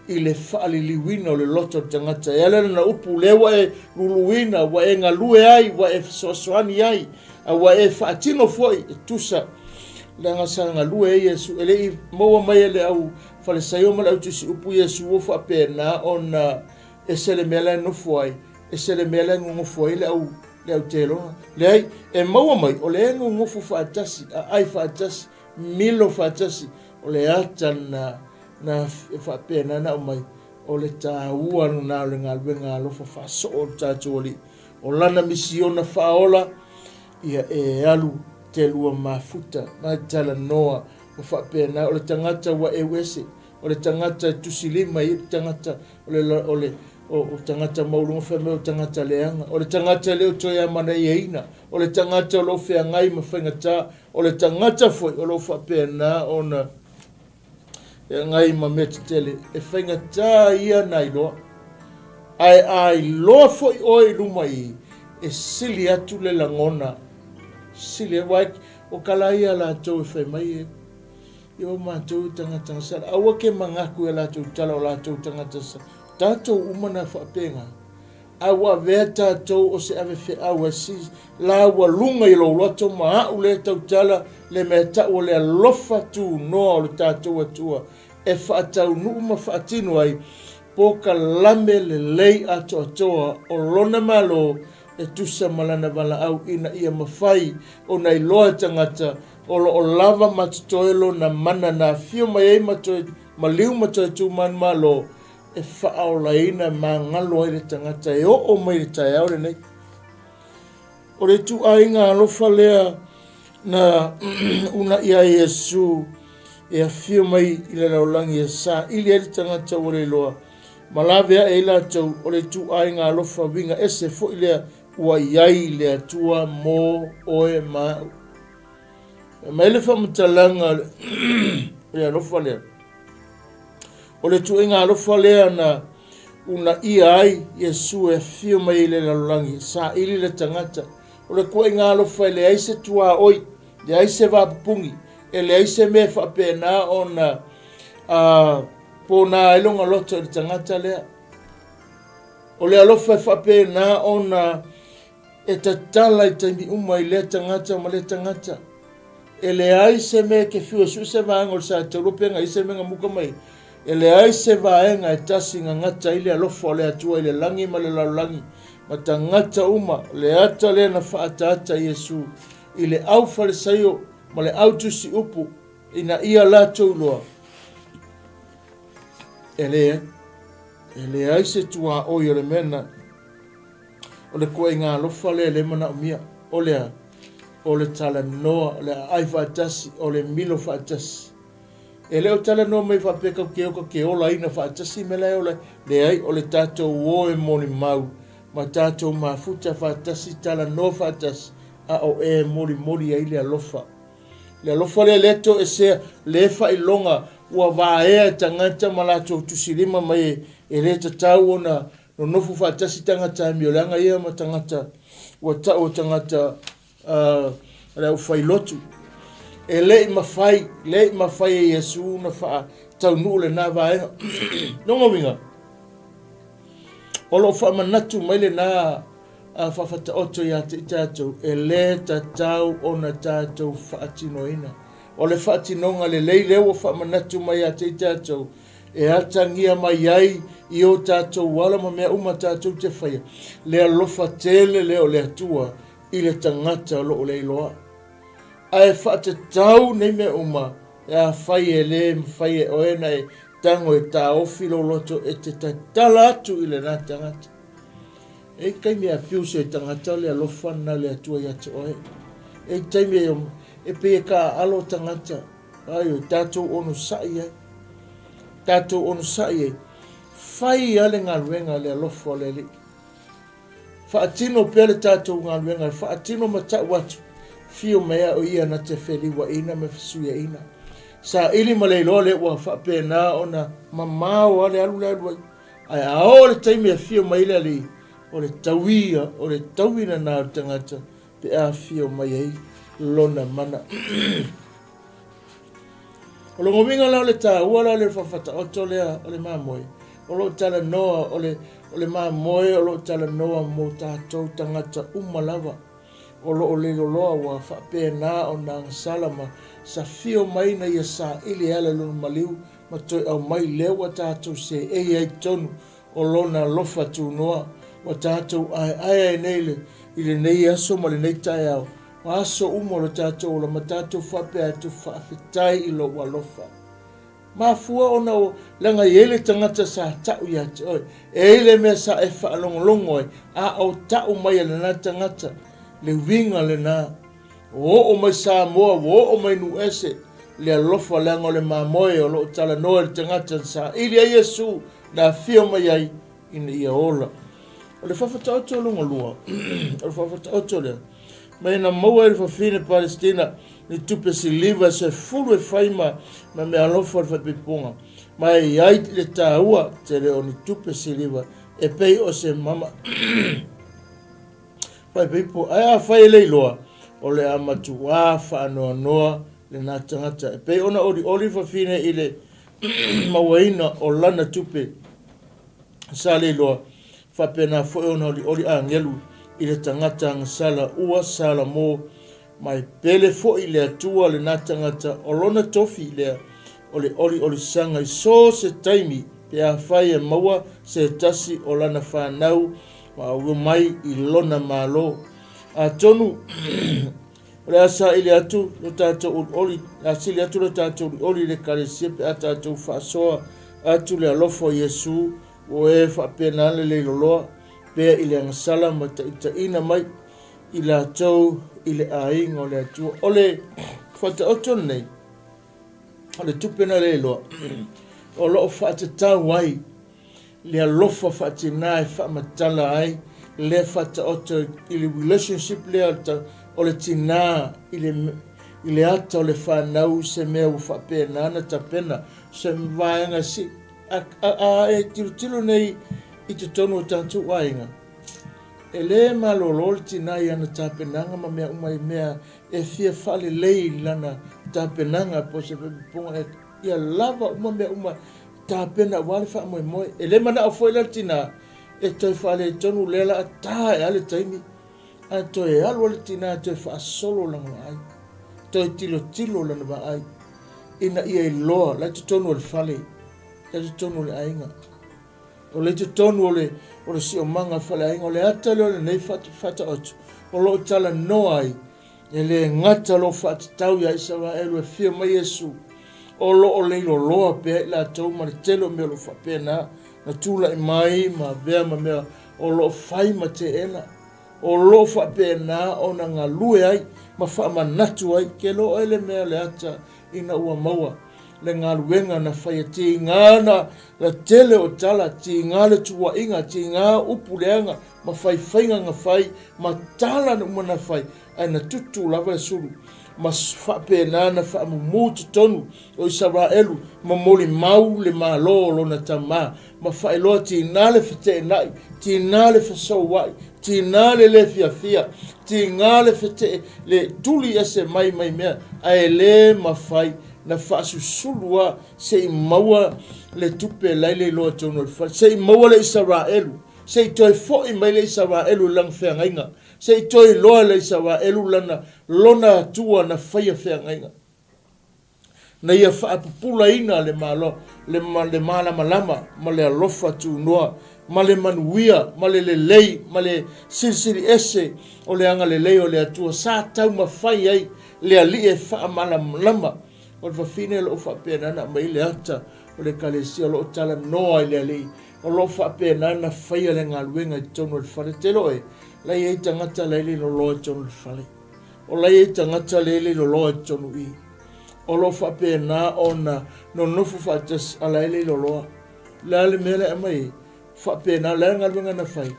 i le faaliliuina o le loto o le tagata. E ala lana upu, lea ua e luluina, ua e galue ai, ua e fesoasoani ai, a ua e faatino foi e tusa leaga sa galue ai Iesu. E le i maua mai e le au Falesaio ma le au tusi upu Iesu ua faapena ona ese le mea la e nofo ai, ese le mea la e nonofo ai le au le au telona. Leai, e maua mai o lea e nonofo faatasi, aai faatasi, milo faatasi, o le ata na na faapena ona aumai, o le taua lena o le galuega alofa faasoo o le tatou Alii. O lana misiona faaola, ia e alu te lua mafuta, ma talanoa ma faapena, o le tagata ua eu ese, o le tagata e tusilima i le tagata, o le, o le, o, o tagata maualuga fai mai o tagata leaga, o le tagata e le o toe amanaiaina, o le tagata o lo o feagai ma faigata, o le tagata foi o lo o faapena ona feagai ma mea tetele, e faigata ia na iloa. Ae a iloa foi oe i luma i, e sili atu le lagona, sili, aua o kala ia latou e fai mai e, i o matou tagata gasala. Aua ke mangaku i a latou tala o latou tagata gasala. Tatou uma na faapena. A ua avea tatou o se ave feau e si la ua luga i lou loto ma a'u lea tautala le mea ta'u o le alofa tunoa o le tatou Atua e faataunuu ma faatino ai polokalame lelei atoatoa o Lona Malo e tusa ma Lana valaau ina ia mafai ona iloa e tagata o lo o lava ma totoe Lona mana na afio mai ai ma toe maliu ma toe tūmanumalo e faaolaina e magalo ai le tagata e oo mai i le taeao lenei. O le ituaiga alofa lea na unaia ai Iesu e afio mai i le lalolagi e saili ai le tagata ua le iloa ma lave ae ai latou, o le ituaiga alofa uiga ese foi lea ua i ai le Atua mo oe ma au. E mai le faamatalaga o le alofa lea. O le ituaiga alofa lea na uunaia ai Iesu e afio mai ai i le lalolagi, e saili le tagata. O le tuuaiga alofa e leai se tuaoi, leai se vapupugi, e leai se mea e faapena ona pona ai lona loto i le tagata lea. O le alofa e faapena ona e tatala i taimi uma i lea tagata ma lea tagata. E leai se mea e te fiu e sue se vaega o le satauro pe na i ai se mea na muka mai ai. E leai se vaega e tasi na gata ai le alofa o le Atua i le lagi ma le lalolagi ma tagata uma, le ata lea na faaataata Iesu i le au Falisaio ma le au tusi upu ina ia latou iloa e leai, e leai se tuaoi o le mea na O le tuuaiga alofa lea e le manaomia, o le a? O le talanoa, o le aai faatasi, o le milo faatasi. E le o talanoa mai faapea tatou te o tatou te olaina faatasi mea la e ola ai. Leai, o le tatou o e molimau ma tatou mafuta faatasi, talanoa faatasi, a o e molimoli ai le alofa. Le alofa lea le toesea, le faailoga ua vaea e tagata ma latou tusilima mai e le tatau ona Nonofo faatasi tagata amioleaga ia ma tagata ua tau o tagata a le aufailotu. E le i mafai, le i mafai e Iesu ona faataunuu lena vaega. Lona uiga, o lo o faamanatu mai lena faafataoto ia te i tatou, e le tatau ona tatou faatinoina. O le faatinoga lelei lea ua faamanatu mai ia te i tatou, e atagia mai ai i o tatou ala ma mea uma tatou te faia, le alofa tele lea o le Atua i le tagata o lo o leiloa. Ae faatatau nei mea uma, pe afai e le mafai e oe ona e tago e taofi lou loto e te tatala atu i lena tagata. E i taimi e abuse ai tagata le alofa lena o le Atua ia te oe. E i taimi e, e pei e taaalo tagata. Ai oi, tatou onosai ai. Tatou onosai ai. Fai lava le galuega a le alofa o le Alii. Faatino pea le tatou galuega, faatino ma tau atu, fio mai a o ia na te feliuaina ma fesuiaina. Saili ma le iloa lea ua faapena ona mamao lava le alu le alu ai. Ae a oo le taimi e afio mai ai le Alii, o le tauia, o le tauina lena o le tagata pe a afio mai ai lona mana. O lona uiga la o le taua la o le faafataoto lea o le mamoe, o lo o talanoa o le, o le mamoe o lo o talanoa mo tatou tagata uma lava o lo o leiloloa ua faapena ona agasala ma safio mai ina ia saili e ala i lona maliu ma toe aumai lea ua tatou seei ai totonu o Lona alofa tunoa ua tatou aeae ai nei i lenei aso ma lenei taeao, ma aso uma o lo tatou ola, ma tatou faapea atu, Faafetai i Lou alofa. Mafua ona o, leaga e i ai le tagata sa tau ia te oe, e i ai le mea sa e faalogologo ai, a o tau mai e lena tagata, le uiga lena. Ua oo mai Samoa, ua oo mai Nuuese, le alofa leaga o le mamoe o lo o talanoa i le tagata na saili ai Iesu na afio mai ai ina ia ola. O le faafataoto lona lua, o le faafataoto lea, mai na maua e le fafine Palestina ni tupe siliva e sefulu e fai ma, ma meaalofa o le faipaipoga, ma e i ai le taua tele o ni tupe siliva e pei o se mama faipaipo. Ae afai e le iloa, o le a matuā faanoanoa lena tagata e pei ona olioli le fafine i le mauaina o lana tupe sa le iloa, faapena foi ona olioli agelu i le tagata agasala ua salamo mai pele foi le Atua lena tagata o lona tofi lea o le oliolisaga i so se taimi pe afai e maua se tasi o lana fanau ma aua mai i lona Malo. Atonu O le a saili atu lo tatou olioli, le a sili atu lo tatou olioli i le Ekalesia pe a tatou faasoa atu le alofa o Iesu ua e faapena le leiloloa pea i le agasala ma taitaiina mai i latou i le aiga o le Atua. O le faataoto lenei, o le tupe na leiloa, o lo o faatatau ai le alofa faatina e faamatala ai lea faataoto i le relationship lea o le tina i le i le ata o le fanau se mea ua faapena ona tapena se vaega si a, a, a e tilotilo nei i totonu o tatou aiga. E lē malōlō le tinā i ana tapenaga ma mea uma i mea e fia faalelei i lana tapenaga po o se faaipoipoga ia lava uma mea uma tapena aua le faamoemoe. E le manao foi la le tinā e toe faaletonu lea la a ta ae a le taimi ae toe alu a le tinā e toe faasolo lana vaai, toe tilotilo lana vaai ina ia iloa la i totonu o le fale, la i totonu o le aiga. O le i totonu o le, o le siomaga faleaiga, o le ata lea o lenei faataoto o lo o talanoa ai, e le gata o lo o faatatau iā Isaraelu e afio mai Iesu, o lo o leiloloa pea i latou ma le tele o mea o lo o faapena na tulai mai ma avea ma mea o lo o fai ma teena, o lo o faapena ona galue ai ma faamanatu ai. Ke loa oe le mea o le ata ina ua maua le galuega na faia, tiga na le tele o tala, tiga le tuuaiga, tiga upu leaga ma faifaiga na fai, ma tala uma na fai, ae na tutu lava le sulu, ma faapena na faamumu totonu o Isaraelu, ma molimau le malo o lona tama, ma faailoa tiga le feteenai, tiga le fesouai, tiga le le fiafia, tiga le fetee, le tuli ese mai mai mea, ae le mafai na faasusulu a se i maua le tupe la e le iloa i totonu o le fale, se i maua le Isaraelu, se i toe foi mai le Isaraelu i lana feagaiga, se i toe iloa e le Isaraelu lana, lona Atua na faia feagaiga. Na ia faapupulaina le Malo, le, le malamalama ma le alofa tunoa, ma le manuia, ma le lelei, ma le silisili ese o le agalelei o le Atua sa taumafai ai le Alii e faamalamalama. O le fafine o lo o faapena ona aumai le ata o le Ekalesia o lo o talanoa i le Alii, o lo o faapena ona faia le galuega i totonu o le fale. Te iloa e, la e i ai tagata la e le loloa i totonu o le fale. O la e i ai tagata la e le loloa i totonu i i. O lo o faapena ona nonofo faatasi a la e le loloa. O le a le mea la e aumai ai? Faapena, o le a le galuega na fai?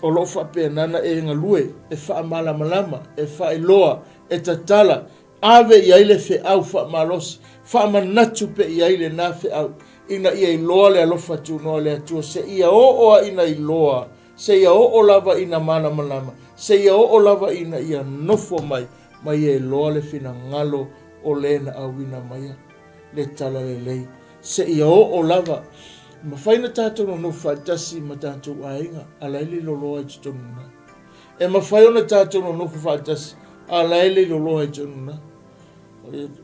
O lo o faapena ona e galue, e faamalamalama, e faailoa, e tatala, Ave i ai le feau faamalosi, faamanatu pea i ai lena feau, ina ia iloa le alofa tunoa o le Atua, seia oo a ina iloa, seia oo lava ina malamalama, seia oo lava ina ia nofo mai, ma ia iloa le finagalo o le na auina maia le talalelei, seia oo lava. E mafai ona tatou nonofo faatasi ma tatou aiga, a la e le loloa i totonu i ina. E mafai ona tatou nonofo faatasi, a la e le loloa i totonu i ina.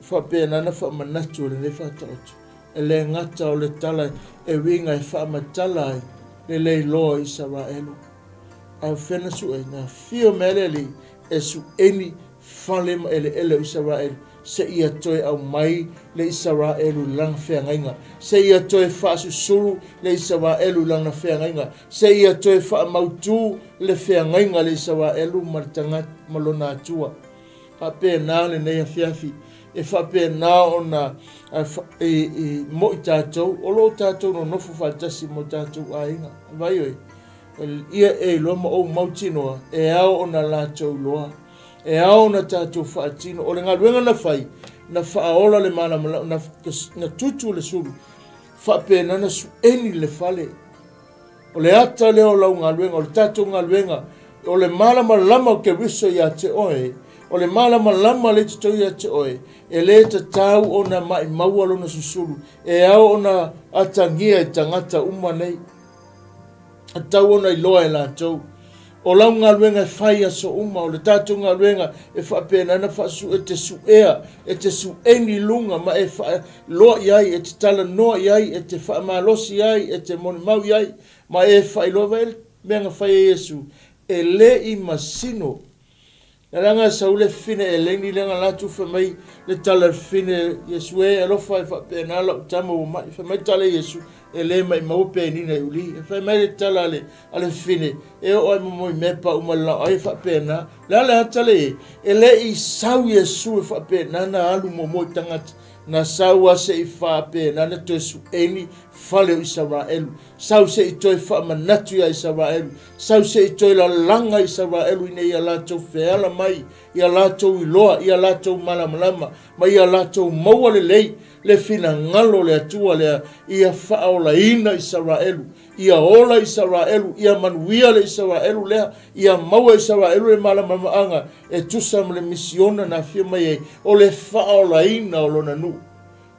Faapena ona faamanatu e lenei faataoto. E le gata o le tala e uiga e faamatala ai le leiloa o Isaraelu. A o fea na suʻe? Na afio mai le Alii e suʻeni fale ma eleele o Isaraelu, seia toe aumai le Isaraelu i lana feagaiga, seia toe faasusulu le Isaraelu i lana feagaiga, seia toe faamautu le feagaiga a le Isaraelu ma le tagata ma lona Atua. Faapena lenei afiafi, e faapena ona i moʻi tatou, o lo o tatou nonofo faatasi ma o tatou aiga. Vaai oe, ia e iloa ma ou mautinoa, e ao ona latou iloa. E ao ona tatou faatino. O le galuega na fai, na faaola le malamalama, na, na tutu le sulu, faapena na sueni le fale. O le ata lea o lau galuega, o le tatou galuega, o le malamalama o Keriso ia te oe, o le malamalama le totonu ia te oe, e le tatau ona maʻimaua lona susulu, e ao ona atagia i tagata uma nei. E tatau ona iloa e latou. O lau galuega e fai i aso uma, o le tatou galuega e faapena ona faasu'u, e te su'ea, e te su'eni i luga ma e faailoa i ai, e te talanoa i ai, e te faamalosi ai, e te molimau i ai, ma e faailoa. Vaai le mea na fai e Iesu, e le i masino. Leaga e sau le fine eleni lea na latu fai mai le tala le fine Iesu e alofa e faapena lau tama ua mai. Fai mai le tala Iesu e le mai maua penina i uli. E fai mai le tala ale ale fine e oo ai mo i mepa uma le lao ai e faapena. Le ale ata le e e le i sau Iesu e faapena na alu mo i tagata. Na sau a se i faapena na toe sueni fale o Isaraelu. Sau se i toe faamanatu iā Isaraelu, sau se i toe lalaga Isaraelu ina ia latou feala mai, ia latou iloa, ia latou malamalama, ma ia latou maua lelei Le finagalo o le Atua lea ia faaolaina Isaraelu, ia ola Isaraelu, ia manuia le Isaraelu lea, ia maua e Isaraelu le malamalamaaga e tusa ma le misiona na afio mai ai, o le faaolaina o lona nuu.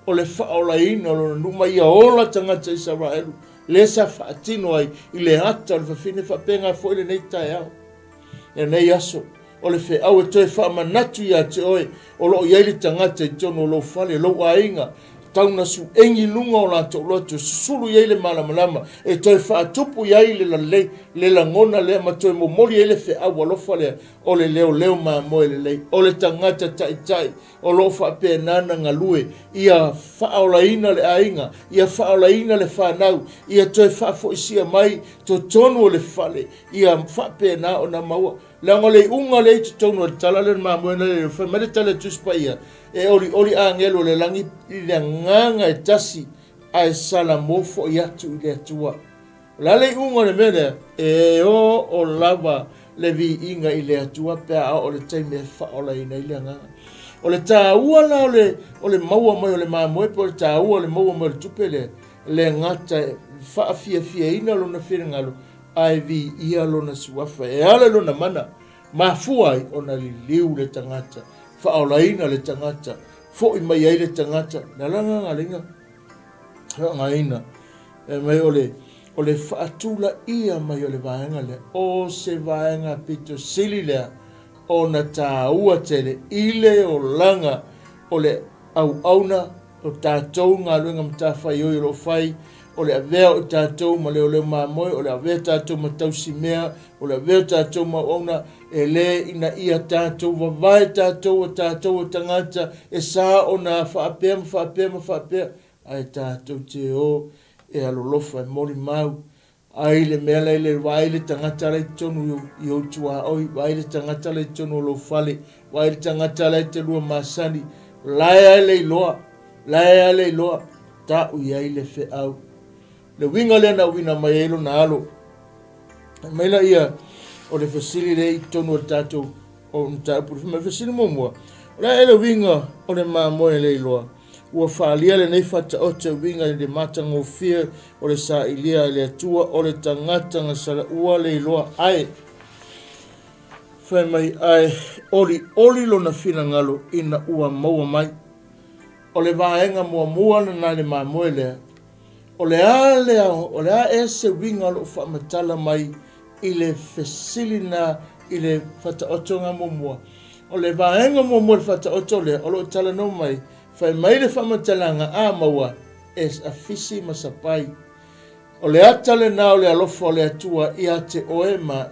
O le faaolaina o lona nuu ma ia ola tagata Isaraelu, lea sa faatino ai i le ata o le fafine faapena foi lenei taeao, lenei aso. O le feau e toe faamanatu ia te oe, o lo o i ai le tagata i totonu o lou fale, lou aiga, tau na suegi i luga o latou loto, susulu i ai le malamalama, e toe faatupu i ai le lalei, le lagona lea ma toe momoli ai le feau alofa lea o le leoleo mamoe lelei. O le tagata taitai o lo o faapena ona galue, ia faaolaina le aiga, ia faaolaina le fanau, ia toe faafoisia mai totonu o le fale, ia faapena ona maua. Leaga o le iuga lea i totonu o le tala lea o le mamoe na lele, fai mai le tala a le Tusi Paia, e olioli agelo o le lagi i le agaga e tasi, ae salamo foi atu i le Atua. O le a le iuga o le mea lea? E oo lava le viiga i le Atua pe a oo le taimi e faaolaina ai le agaga. O le taua la o le, o le maua mai o le mamoe po o le taua o le maua mai o le tupe lea, le gata e faafiafiaina lona finagalo, ae viia lona suafa e ala i lona mana, mafua ai ona liliu le tagata, faaolaina le tagata, foi mai ai le tagata. Le ala lena na ala faaaogaina e mai o le o le faatulaia mai o le vaega lea, o se vaega pito sili lea ona taua tele i le olaga o le auauna O tatou galuega matafaioi o lo o fai, o le avea o tatou ma leoleo mamoe, o le avea tatou ma tausimea, o le avea tatou ma auauna, e le ina ia tatou vavae tatou o tatou o tagata e sa ona faapea ma faapea ma faapea, ae tatou te o e alolofa e molimau Ai le mea la i le vaai le tagata la i totonu i ou tuaoi, vaai le tagata la i totonu o lou fale, vaai le tagata la e te lua masani, la e a le iloa, la e a le iloa, ta'u i ai le feau. Le uiga lea na auina mai ai lona alo. Mai laia o le fesili lea i totonu o le tatou o mataupu. Le fesili muamua, o le a ea le uiga o le mamoe le iloa? Ua faaalia lenei faataoto e uiga i le matagofie o le sailia e le Atua o le tagata na salaua le iloa ae fai mai ae olioli lona finagalo ina ua maua mai. O le vaega muamua lena i le mamoe lea, o le a le o le a ea se uiga o lo o faamatala mai i le fesili na i le faataotoga muamua. O le vaega muamua i le faataoto lea o lo o talanoa mai, fai mai le faamatalaga a maua e afisi ma sapai. O le ata lena o le alofa o le Atua ia te oe ma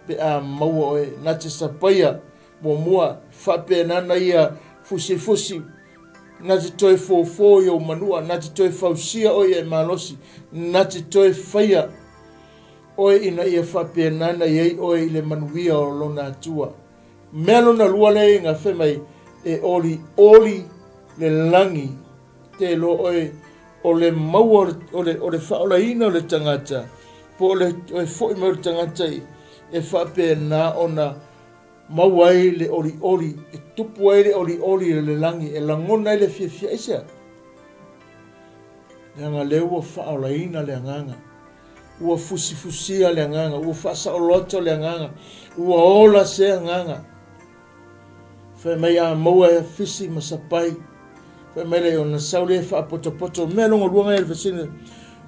pe a maua oe na te sapaia muamua faapena na ia fusifusi na te toe fofo i ou manua, na te toe fausia oe ia e malosi, na te toe faia oe ina ia faapena na i ai oe i le manuia o lona Atua. Mea lona lua lea i fai mai, e olioli le lagi, te iloa oe o le maua o le, o le faaolaina o le tagata, po o le toe foi mai o le tagata i, e faapena ona maua ai le olioli, e tupu ai le olioli o le lagi, e lagona ai le fiafia. Aisea? Leaga lea ua faaolaina le agaga. Ua fusifusia le agaga, ua faasaoloto le agaga, ua ola se agaga. Fai mai a maua e fisi ma sapai. Fai mai le ona sau le faapotopoto. Mea longa lua ngai le fesili.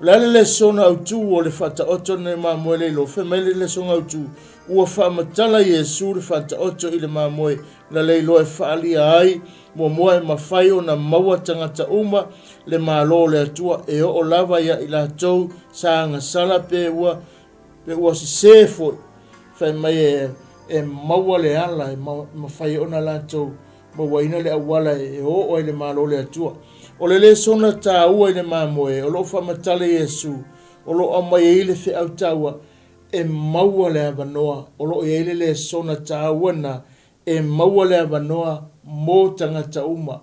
O le a le lesona autu o le faataoto nei mamoe le ilo. Fai mai le lesona autu. Ua faamatala Iesu le faataoto i le mamoe na le iloa e faalia ai Muamua e mafai ona maua tagata uma le Malo o le Atua e oo lava ia i latou sa agasala pe ua pe ua sesē foi, fai mai e e maua le ala e mafai ona latou mauaina le auala e oo ai le Malo o le Atua. O le lesona taua i le mamoe o lo o faamatala Iesu o lo o aumai ai le feau taua e maua le avanoa o lo o i ai le lesona taua na E maua le avanoa mo tagata uma.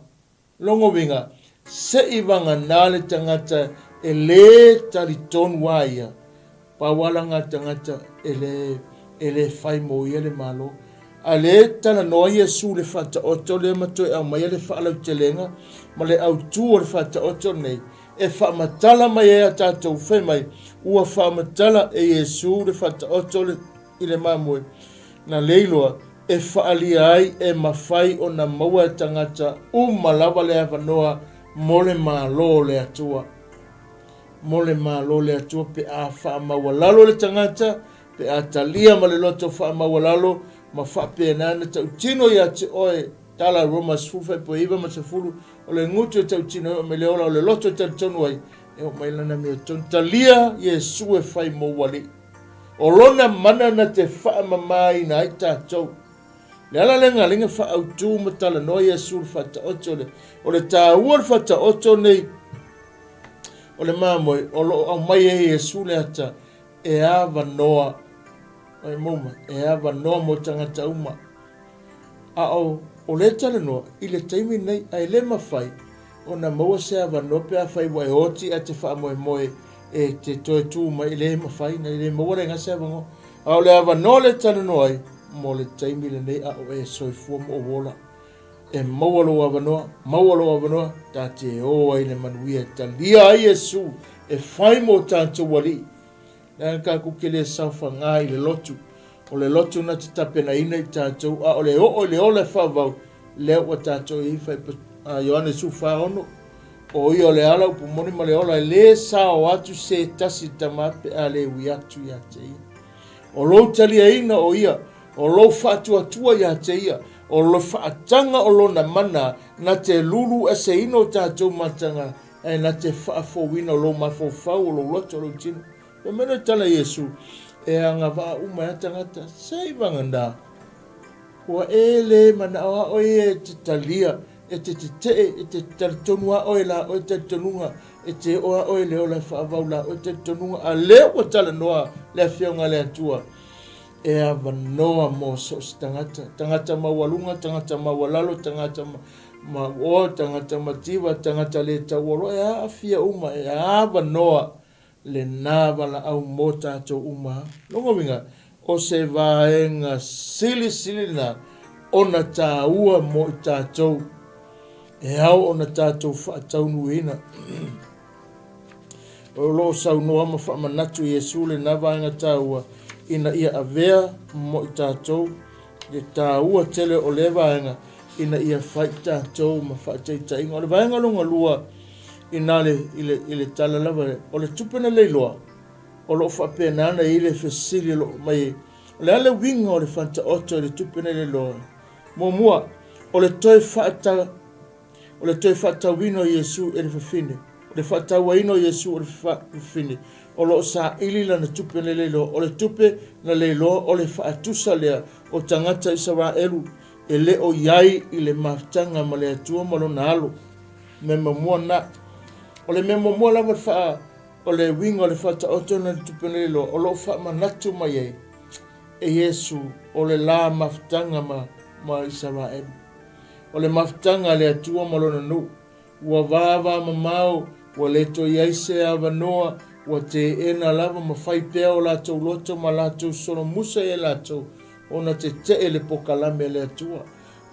Lona uiga, se i vagana le tagata e lē talitonu a ia, pau ala ngā tagata e lē, e lē fai mo ia le Malo. A lea e talanoa Iesu i le Faataoto lea ma toe aumaia le faalautelega ma le autu o le Faataoto lenei, e faamatala mai ai a tatou, fai mai, ua faamatala e Iesu le Faataoto le, i le mamoe, na leiloa e faaalia ai e mafai ona maua e tagata uma lava le avanoa mo le Malo o le Atua. Mo le Malo o le Atua pe a faamaualalo le tagata, pe a talia ma le loto faamaualalo ma faapena ona tautino ia te oe, Tala Roma 10 faaipoa 9 ma 10, o le gutu e tautino ai o mai le ola, o le loto e talitonu ai, e oo mai lana amiotonu. Talia Iesu e fai mou alii. O lona mana na te faamamaina ai tatou. Le ala lea na alai faaautu ma talanoa Iesu i le faataoto le, o le taua o le faataoto nei o le mamoe o lo o aumai ai e Iesu le ata e avanoa e mauma, e avanoa mo tagata uma. A o, o lea talanoa i le taimi nei, ae le mafai ona maua se avanoa pe afai ua e oti ae te faamoemoe e te toe tu mai, e le mafai, e le maua le se avanoa. A o le avanoa lea e talanoa ai, mo le taimi lenei a o e soifua ma ou ola. E maua lou avanoa, maua lou avanoa, ta te o ai i le manuia e talia ai Iesu e fai mo tatou Alii. Leaga tatou te le saofaga i le lotu. O le lotu na te tapenaina i tatou, a o le oo i le ola e faavavau, lea ua tatou i ai fai Ioane 14:6. O ia o le ala, upu moni ma le ola, e le sao atu se tasi i le Tama pe a le ui atu ia te ia. O lou taliaina o ia, o lou faatuatua ia te ia, o le faataga o lona mana, na te lulu eseina o tatou mataga, ae na te faafouina o lou mafaufau, o lou loto, o lou tino. Fai mai le tala a Iesu, e agavaa uma ai a tagata, se i vagana. Ua e le manao a oe ia e te talia, e te tetee, e te talitonu a oe la oe talitonuga, e te oo a oe le ola e faavau la oe talitonuga, a lea ua talanoa le Afioga a le Atua, e avanoa mo so o se tagata, tagata maualuga, tagata maualalo, tagata mauoa, tagata mativa, tagata le tauoloa, e aafia uma, e avanoa lena valaau mo tatou uma. Lona uiga, o se vaega silisili lena ona taua mo i tatou, e ao ona tatou faataunuuina. O lo o saunoa ma faamanatu Iesu lena vaega taua ina ia avea mo i tatou le taua tele o lea vaega ina ia fai tatou ma faataitaiga. O le vaega lona lua ina le, i le, i le tala lava, o le tupe na leiloa, o lo o faapena ona i ai le fesili o lo o mai, o le a le uiga o le faataoto i le tupe na leiloa? Muamua, o le toe faata, o le toe faatauina o Iesu e le fafine, o le faatauaina o Iesu e le fafine, o lo o saili lana tupe na leiloa. O le tupe na leiloa o le faatusa lea o tagata Isaraelu e le o i ai i le mafutaga ma le Atua ma lona alo. Mea muamua na. O le mea muamua lava le o le uiga o le faataoto na le tupe na leiloa, o lo o faamanatu mai ai e Iesu o le la mafutaga ma, ma Isaraelu. O le mafutaga a le Atua ma lona nuu, ua vavamamao, ua le toe i ai se avanoa, ua teena lava ma fai pea o latou loto ma latou solomusa ia latou ona tetee le pokalame a le Atua.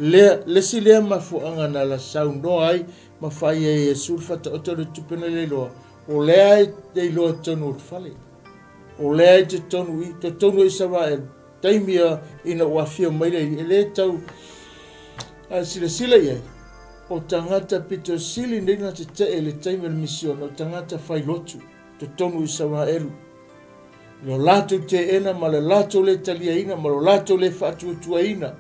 Lea, le isi lea mafuaaga na la saunoa ai ma fai ai e Iesu le faataoto o le tupe na leiloa, o lea e iloa i totonu o le fale. O lea i totonu i totonu o Isaraelu, taimi ia ina ua afio mai le Alii, e le tau silasila i ai, o tagata pito sili nei na tetee i le taimi o le misiona, o tagata fai lotu, totonu o Isaraelu. I lo latou teena ma le latou le taliaina ma lo latou le faatuatuaina,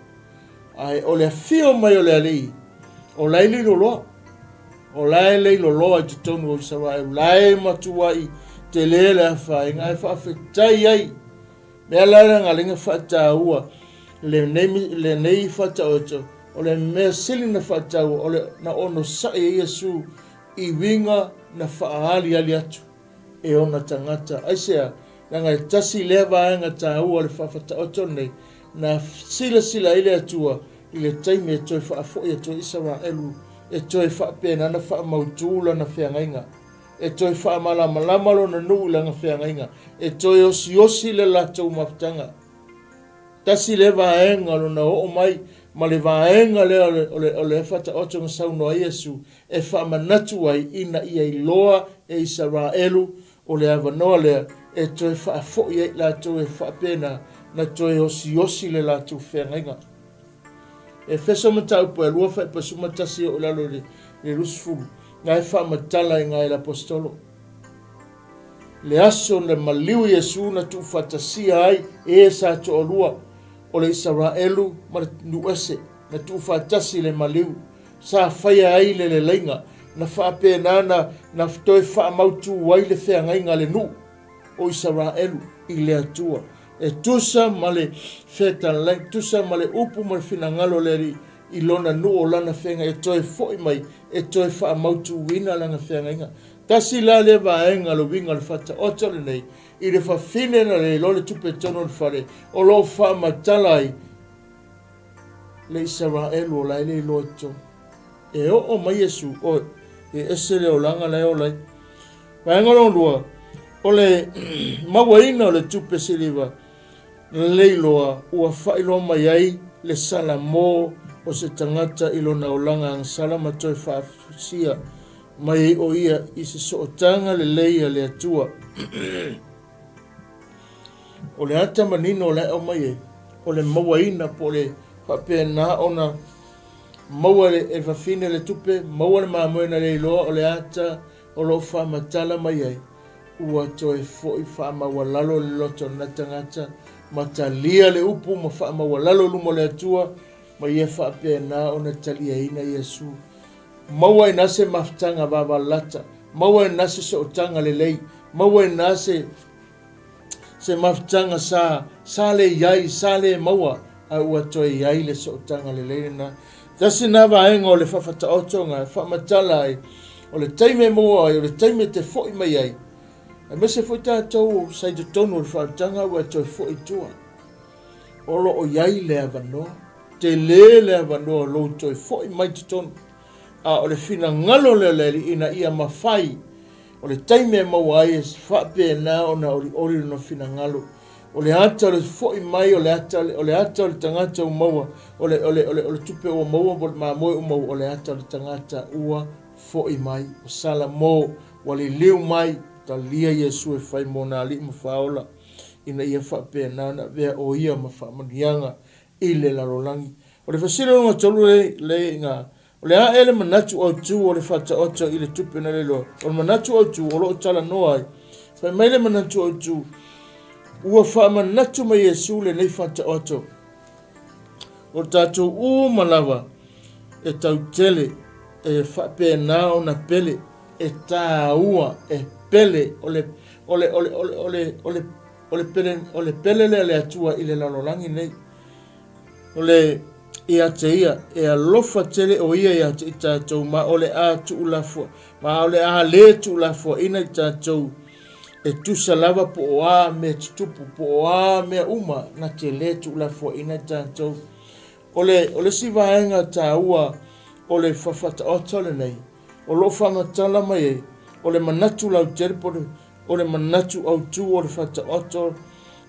Ae o le afio mai o le Alii, o la e leiloloa. O la e leiloloa i totonu o Isaraelu, la e matuai tele le afaina, ae faafetai ai. Mea la le galega faataua lenei, lenei faataoto, o le mea sili na faataua, o le na onosai ai Iesu i uiga na faaaliali atu. e ona tagata. Aisea? Leaga e tasi lea vaega taua o le faafataoto lenei, na silasila ai le Atua i le taimi e toe faafoi atu ai Isaraelu, e toe faapena ona faamautu lana feagaiga, e toe faamalamalama lona nuu i lana feagaiga, e toe osiosi le latou mafutaga. Tasi lea vaega o lona oo mai ma le vaega lea o le, o le, o le faataoto na saunoa ai Iesu e faamanatu ai ina ia iloa e Isaraelu o le avanoa lea e toe faafoi ai i latou e faapena na toe osiosi le latou feagaiga. Efeso mataupu e 2 faaipa 11 oo i lalo i le 20, na e faamatala i na e le Aposetolo. Le aso na maliu Iesu na tuufaatasia ai e sa toalua o le Isaraelu ma le nuu ese, na tuufaatasi le maliu, sa faia ai le leleiga, na faapena na, na toe faamautu ai le feagaiga a le nuu o Isaraelu i le Atua, e tusa ma le fetalai, tusa ma le upu ma le finagalo o le Alii i lona nuu o lana feagaiga, e toe foi mai e toe faamautuina lana feagaiga. Tasi la lea vaega o le uiga o le faataoto lenei, i le fafine na le iloa le tupe i totonu o le fale, o lo o faamatala ai le Isaraelu o la e le iloa i totonu. E oo mai Iesu, oi, e ese le olaga la e ola ai. Vaega lona lua, o le mauaina o le tupe siliva le iloa ua faailoa mai ai le salamo o se tagata i lona olaga agasala ma toe faafusia mai ai o ia i se sootaga lelei a le Atua. O le ata manino o la e aumai ai, o le mauaina po o le faapena ona maua e le fafine le tupe, maua le mamoe na le iloa o le ata o lo o faamatala mai ai, ua toe foi faamaualalo le loto o lena tagata ma talia le upu ma faamaualalo i luma o le Atua ma ia faapena ona taliaina Iesu. Maua ina se mafutaga vavalalata, maua ina se sootaga lelei, maua ina se se mafutaga sa, sa le iai, sa le maua, a ua toe iai le sootaga lelei lena. Tasi na vaega o le faafataotoga e faamatala ai, o le taimi e maua ai, o le taimi e te foi mai ai, aemaise foi tatou sa i totonu o le faautaga ua e toe foi i tua. O lo o i ai le avanoa, tele le avanoa o lou toe foi mai totonu, a o le finagalo lea o le Alii ina ia mafai o le taimi e maua ai e faapena ona olioli lona finagalo. O le ata o le foi mai, o le ata, o le ata o le tagata ua maua, o le, o le, o le, o le tupe ua maua po o le mamoe ua maua, o le ata o le tagata ua foi mai. O Salamo ua liliu mai, talia Iesu e fai mo na alii ma faaola, ina ia faapena ona avea o ia ma faamanuiaga i le lalolagi. O le fesili lona tolu le, le iga, O le a ea le manatu autu o le faataoto i le tupe na leiloa? O le manatu autu o lo o talanoa ai. Fai mai le manatu autu, ua faamanatu mai Iesu lenei faataoto. O tatou uma lava e tautele, e faapena ona pele, e tāua, e pele, o le, o le, o le, o le, o le, o le, o le pele, o le pele lea a le Atua i le lalolagi nei. O le ia te ia, e alofa tele o ia ia te i tatou, ma o le a tuulafoa, ma o le a le tuulafoaina i tatou, e tusa lava po o a mea tutupu, po o a mea uma, na te le tuulafoaina i tatou. O le, o le isi vaega taua o le fafataota lenei, o lo o faamatala mai ai, o le manatu lautele po o le O le manatu autu o le faataoto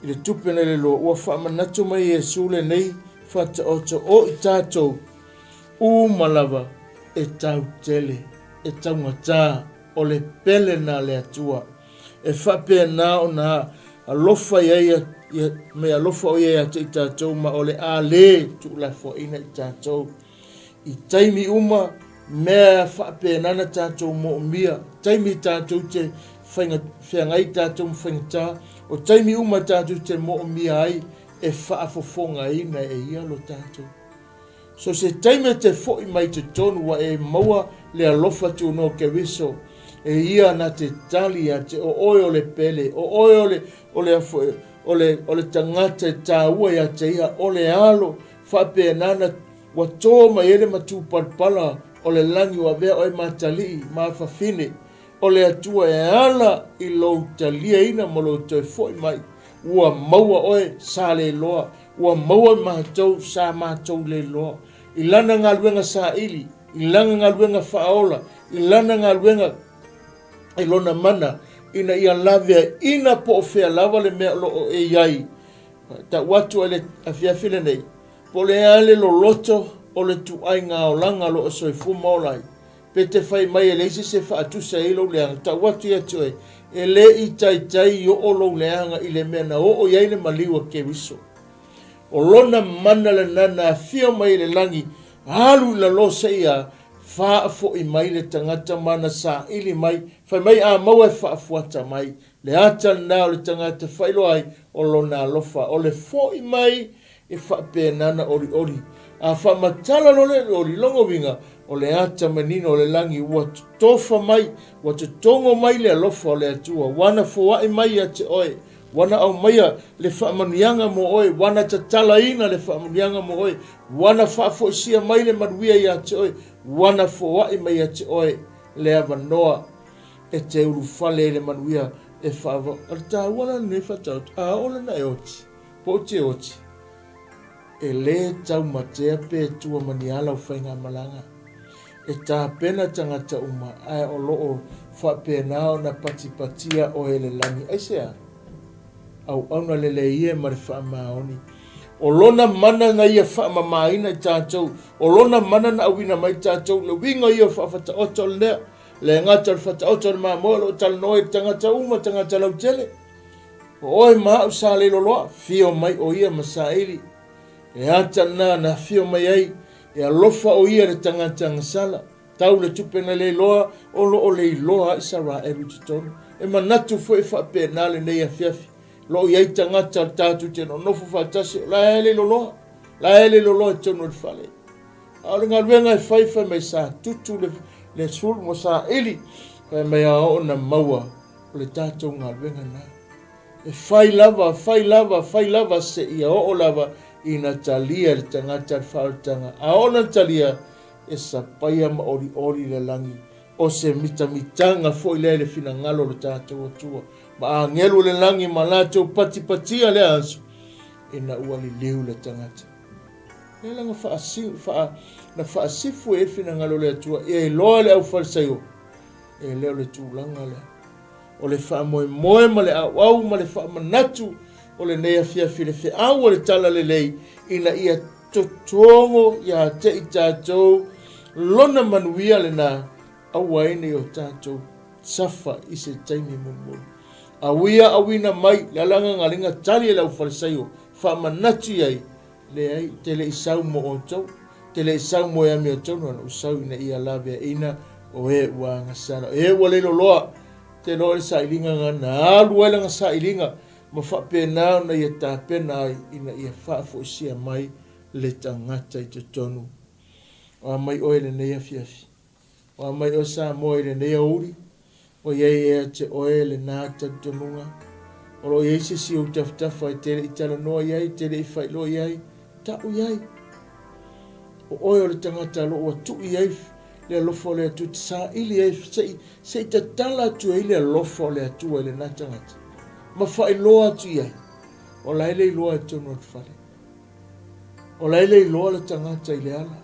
i le tupe nei le loa, ua faamanatu mai e Iesu lenei faataoto o i tatou uma lava e tautele, e taugata, o le pele na le Atua. E faapena ona alofa i ai me alofa o ia ia te i tatou ma o le a le tuulafoaina i tatou. I taimi uma, mea faapena na tatou moomia, taimi tatou te faiga, feagai tatou ma faigata, o taimi uma tatou te moomia ai e faafofogaina e ia lo tatou. So se taimi e te foi mai totonu ua e maua le alofa tunoa Keriso e ia na te tali ia te o oe o le pele, o oe o le, o le, o le, o le tagata e tāua ia te ia, o le alo, Faapena na ua tō mai ai le matupalapala o le lagi ua avea oe ma atalii ma afafine o le Atua e ala i lou taliaina ma lou toe foi mai. Ua maua oe sa le iloa, ua maua matou sa matou le iloa. I lana galuega saili, i lana galuega faaola, i lana galuega i lona mana, ina ia laveaiina po o fea lava le mea o lo o e i ai. Tau atu ai le afiafi lenei, po o le a le loloto o le tuaiga olaga o lo o soifua ma ola ai, pe te fai mai e leai se isi e faatusa ai lou leaga, tau atu ia te oe, e le i taitai oo lou leaga i le mea na oo i ai le maliu a Keriso. O lona mana lena na afio mai i le lagi, alu i lalo seia faafo'i mai le tagata ma na saili mai, fai mai a maua e faafuata mai. Le ata lena o le tagata faailoa ai o lona alofa, o le fo'i mai e faapena na olioli. A faamatala loa le olioli, lona uiga, o le ata manino o le lagi ua totofa mai, ua totogo mai le alofa o le Atua, ua na foa'i mai ia te oe, ua na aumaia le faamanuiaga mo oe, ua na tatalaina le faamanuiaga mo oe, ua na faafoisia mai le manuia ia te oe, ua na foa'i mai ia te oe le avanoa e te ulufale ai le manuia e faava. O le taua la lenei faataoto, a oo lana e oti, po o te oti, e lē taumatea pe tua ma ni ala o faigamalaga. E tapena tagata uma ae o lo o faapena ona patipatia oe e le lagi. Aisea? Auauna lelei ia ma le faamaoni. O lona mana na ia faamamaina i tatou, o lona mana na auina mai i tatou, le uiga ia o le faafataoto o lenea. Le gata o le fataoto o le mamoe o lo o talanoa i tagata uma, tagata lautele. O oe ma au sa leiloloa, fio mai o ia ma saili. Le ata lena na afio mai ai, e alofa o ia le tagata agasala. Tau le tupe na leiloa, o lo o leiloa a Isaraelu i totonu. E manatu foi e faapena lenei afiafi. Lo o i ai tagata o le tatou te nonofo faatasi, o la e leiloloa, la e leiloloa i totonu o le fale. A o le galuega e fai, fai mai sa tutu le, le sulu ma saili, fai mai a oo na maua o le tatou galuega na. E fai lava, fai lava, fai lava seia oo lava ina talia le tagata le faaolataga. A oo na talia, e sapaia ma olioli le lagi. O se mitamitaga foi lea i le finagalo o le tatou Atua. Ma agelu le lagi ma latou patipatia lea aso, ina ua liliu le tagata. Lea la na faasi, faa, na faasifu e finagalo o le Atua, ia iloa le aufalesaio, e le o le tulaga lea. O le faamoemoe ma le auau ma le faamanatu o lenei afiafi le feau o le tala lelei, ina ia totogo ia te i tatou lona manuia lena, aua ai nei o tatou safa i se taimi mulimuli. Auia auina mai le alaga galega tali e le aufalesaio, faamanatu i ai, Leai, te le i sau mo outou, te le i sau mo e amiotonu ana ou sau ina ia laveaina o e ua agasala, o e ua leiloloa. Te iloa le sailiga na na alu ai lana sailiga ma faapena ona ia tapena ai ina ia faafoisia mai le tagata i totonu. O a mai oe i lenei afiafi? O a mai oe Samoa i lenei aoauli? O i ai ea te oe lena talitonuga? O lo o i ai se isi ou tafatafa e te le i talanoa i ai, e te le i faailoa i ai? Ta'u i ai. O oe o le tagata o lo o ua tuu i ai le alofa o le Atua, te saili ai, se i, se i tatala atu ai le alofa o le Atua i lena tagata, ma faailoa atu i ai, o la e le iloa i totonu o le fale. O la e le iloa le tagata i le ala.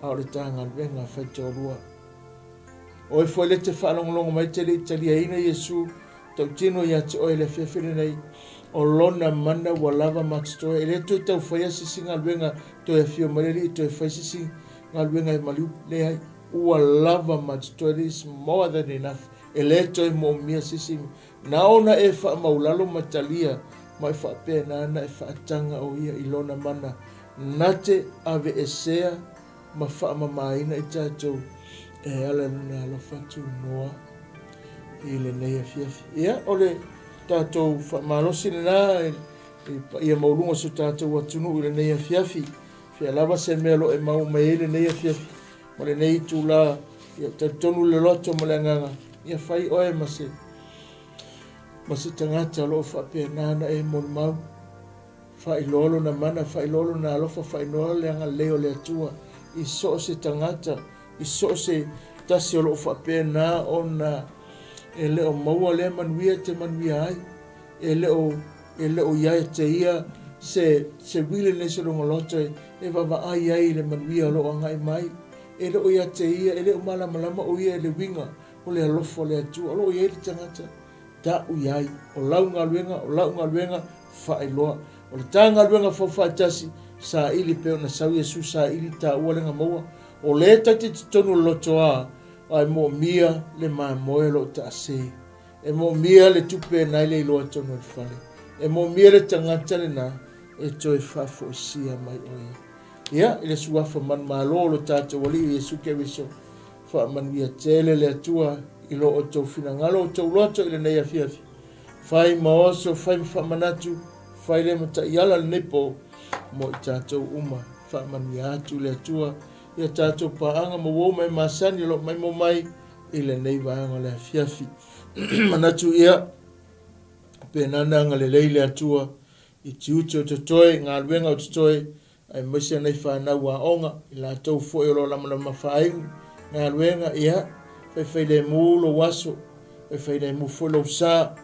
A o le ta galuega faitoalua. Oe foi le te faalogologo mai te le i taliaina Iesu, tautino ia te oe le afiafi lenei, o lona mana ua lava ma totoe, e le toe tau faia se isi galuega, toe afio mai le Alii toe fai se isi galuega e maliu, leai, ua lava ma totoe, it is more than enough, e le toe moomia se isi, na ona e faamaulalo ma talia, ma e faapena na e faataga o ia i lona mana Na te aveesea ma faamamaina i tatou e ala i lona alofa tunoa i lenei afiafi. Ia, o le tatou faamalosi lena i paia maualuga o si o tatou atunuu i lenei afiafi. Fea lava se mea o lo o e maua mai ai lenei afiafi ma lenei itula, ia talitonu le loto ma le agaga, ia fai oe ma se ma se tagata o lo o faapena ona e molimau. Faailoa lona mana, faailoa lona alofa, faailoa le agalelei o le Atua i so o se tagata, i so o se tasi o lo o faapena ona e le o maua lea manuia e te manuia ai, e le o, e le o ia te ia se, se willingness o lona loto e, e vaavaai ai i le manuia o lo o agai mai. E le o ia te ia, e le o malamalama o ia i le uiga o le alofa o le Atua. O lo o i ai le tagata. Tau i ai, o lau galuega, o la'u galuega, faailoa. O le ta galuega faufaatasi, saili pei ona sau Iesu saili taua le gamaua. O lea ta te totonu o le lotoa, ae moomia le mamoe o lo o taase. E moomia le tupe na e le iloa tonu e le fale. E moomia le tagata lena e toe faafoisia mai oe. Ia, i le suafa manumalo o lo tatou Alii Iesu Keriso, faamanuia tele le Atua i lo outou finagalo outou loto i lenei afiafi. Fai ma oso, fai ma faamanatu, fai le ma taiala lenei po mo i tatou uma. Faamanuia atu le Atua ia tatou paaga ma uo ma e masani o lo o maimoa mai i lenei vaega o le afiafi. Manatu ia, pena na agalelei le Atua i tiute o totoe, galuega o totoe, aemaise nai fanau aoga, i latou foi o lo o lamalama faaiu galuega, ia, faifailemu lou aso, faifailemu foi lou sa,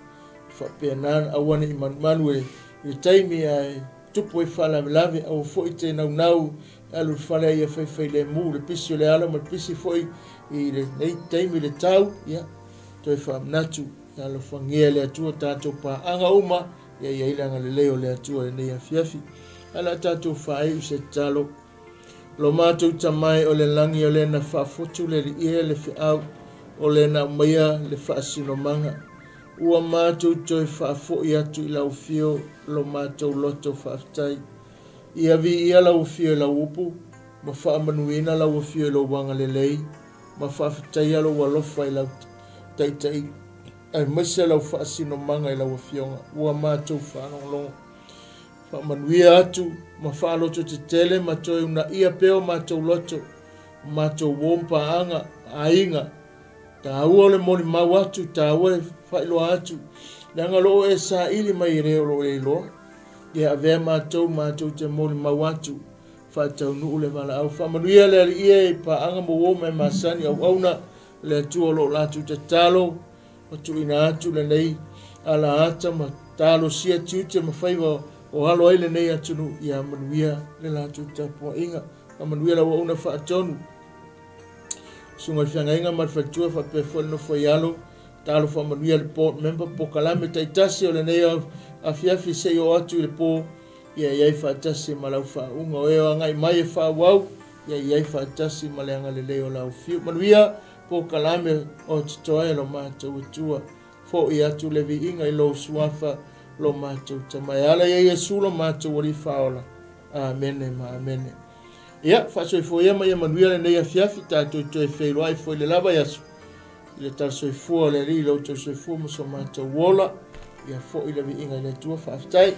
faapena aua ne i manumanu i le taimi ae tupu ai faalavelave, aua foi te naunau e alu i le fale a ia faifailemu le pisi o le alo ma le pisi foi i lenei taimi le tau, ia, toe faamanatu, ia alofagia e le Atua tatou paaga uma, Ia i ai le agalelei o le Atua i lenei afiafi. Ae o le a tatou faaiu se tatalo. Lo matou Tama e o le lagi o le na faafotu le alii le feau, o le na aumaia le faasinomaga. Ua matou toe faafoi atu i lau afio lo matou loto faafetai. Ia viia lau afio i lau upu, ma faamanuiina lau afio i lou agalelei, ma faafetaia lou alofa i lau taitaiga. Aemaise lau faasinomaga i lau Afioga, ua matou faalogologo. Faamanuia atu ma faalototetele ma toe unaia pea o matou loto, o matou uo ma paaga, aiga. Taua o le molimau atu, taua le faailoa atu, leaga o lo o e saili mai e le o lo o e iloa. Ia avea matou matou te molimau atu, faataunuu le valaau. Faamanuia le Alii e i paaga ma uo ma e masani auauna Le Atua o lo o latou tatalo ma tuuina atu lenei alaata ma talosia tiute ma faiva o alo ai lenei atunuu, ia manuia le latou tapuaiga. Faamanuia lau auauna faatonu, Susuga i le Feagaiga ma le Faletua faapea foi le nofo i alo, talo faamanuia le board member, pokalame taitasi o lenei afiafi se i oo atu i le po, ia i ai faatasi ma lau faauuga. O e o agai mai e faaauau, Ia i ai faatasi ma le agalelei o lau fiu. Manuia polokalame o totoe lo matou Atua. Fo'i atu le viiga i lou suafa lo matou Tama. E ala ia Iesu lo matou Alii Faaola. Amene ma amene. Ia, faasoifua ia ma ia manuia lenei afiafi, tatou toe feiloai foi le lava i aso. I le tala soifua o le Alii i lo outou soifua ma so matou ola, ia fo'i le viiga i le Atua. Faafetai.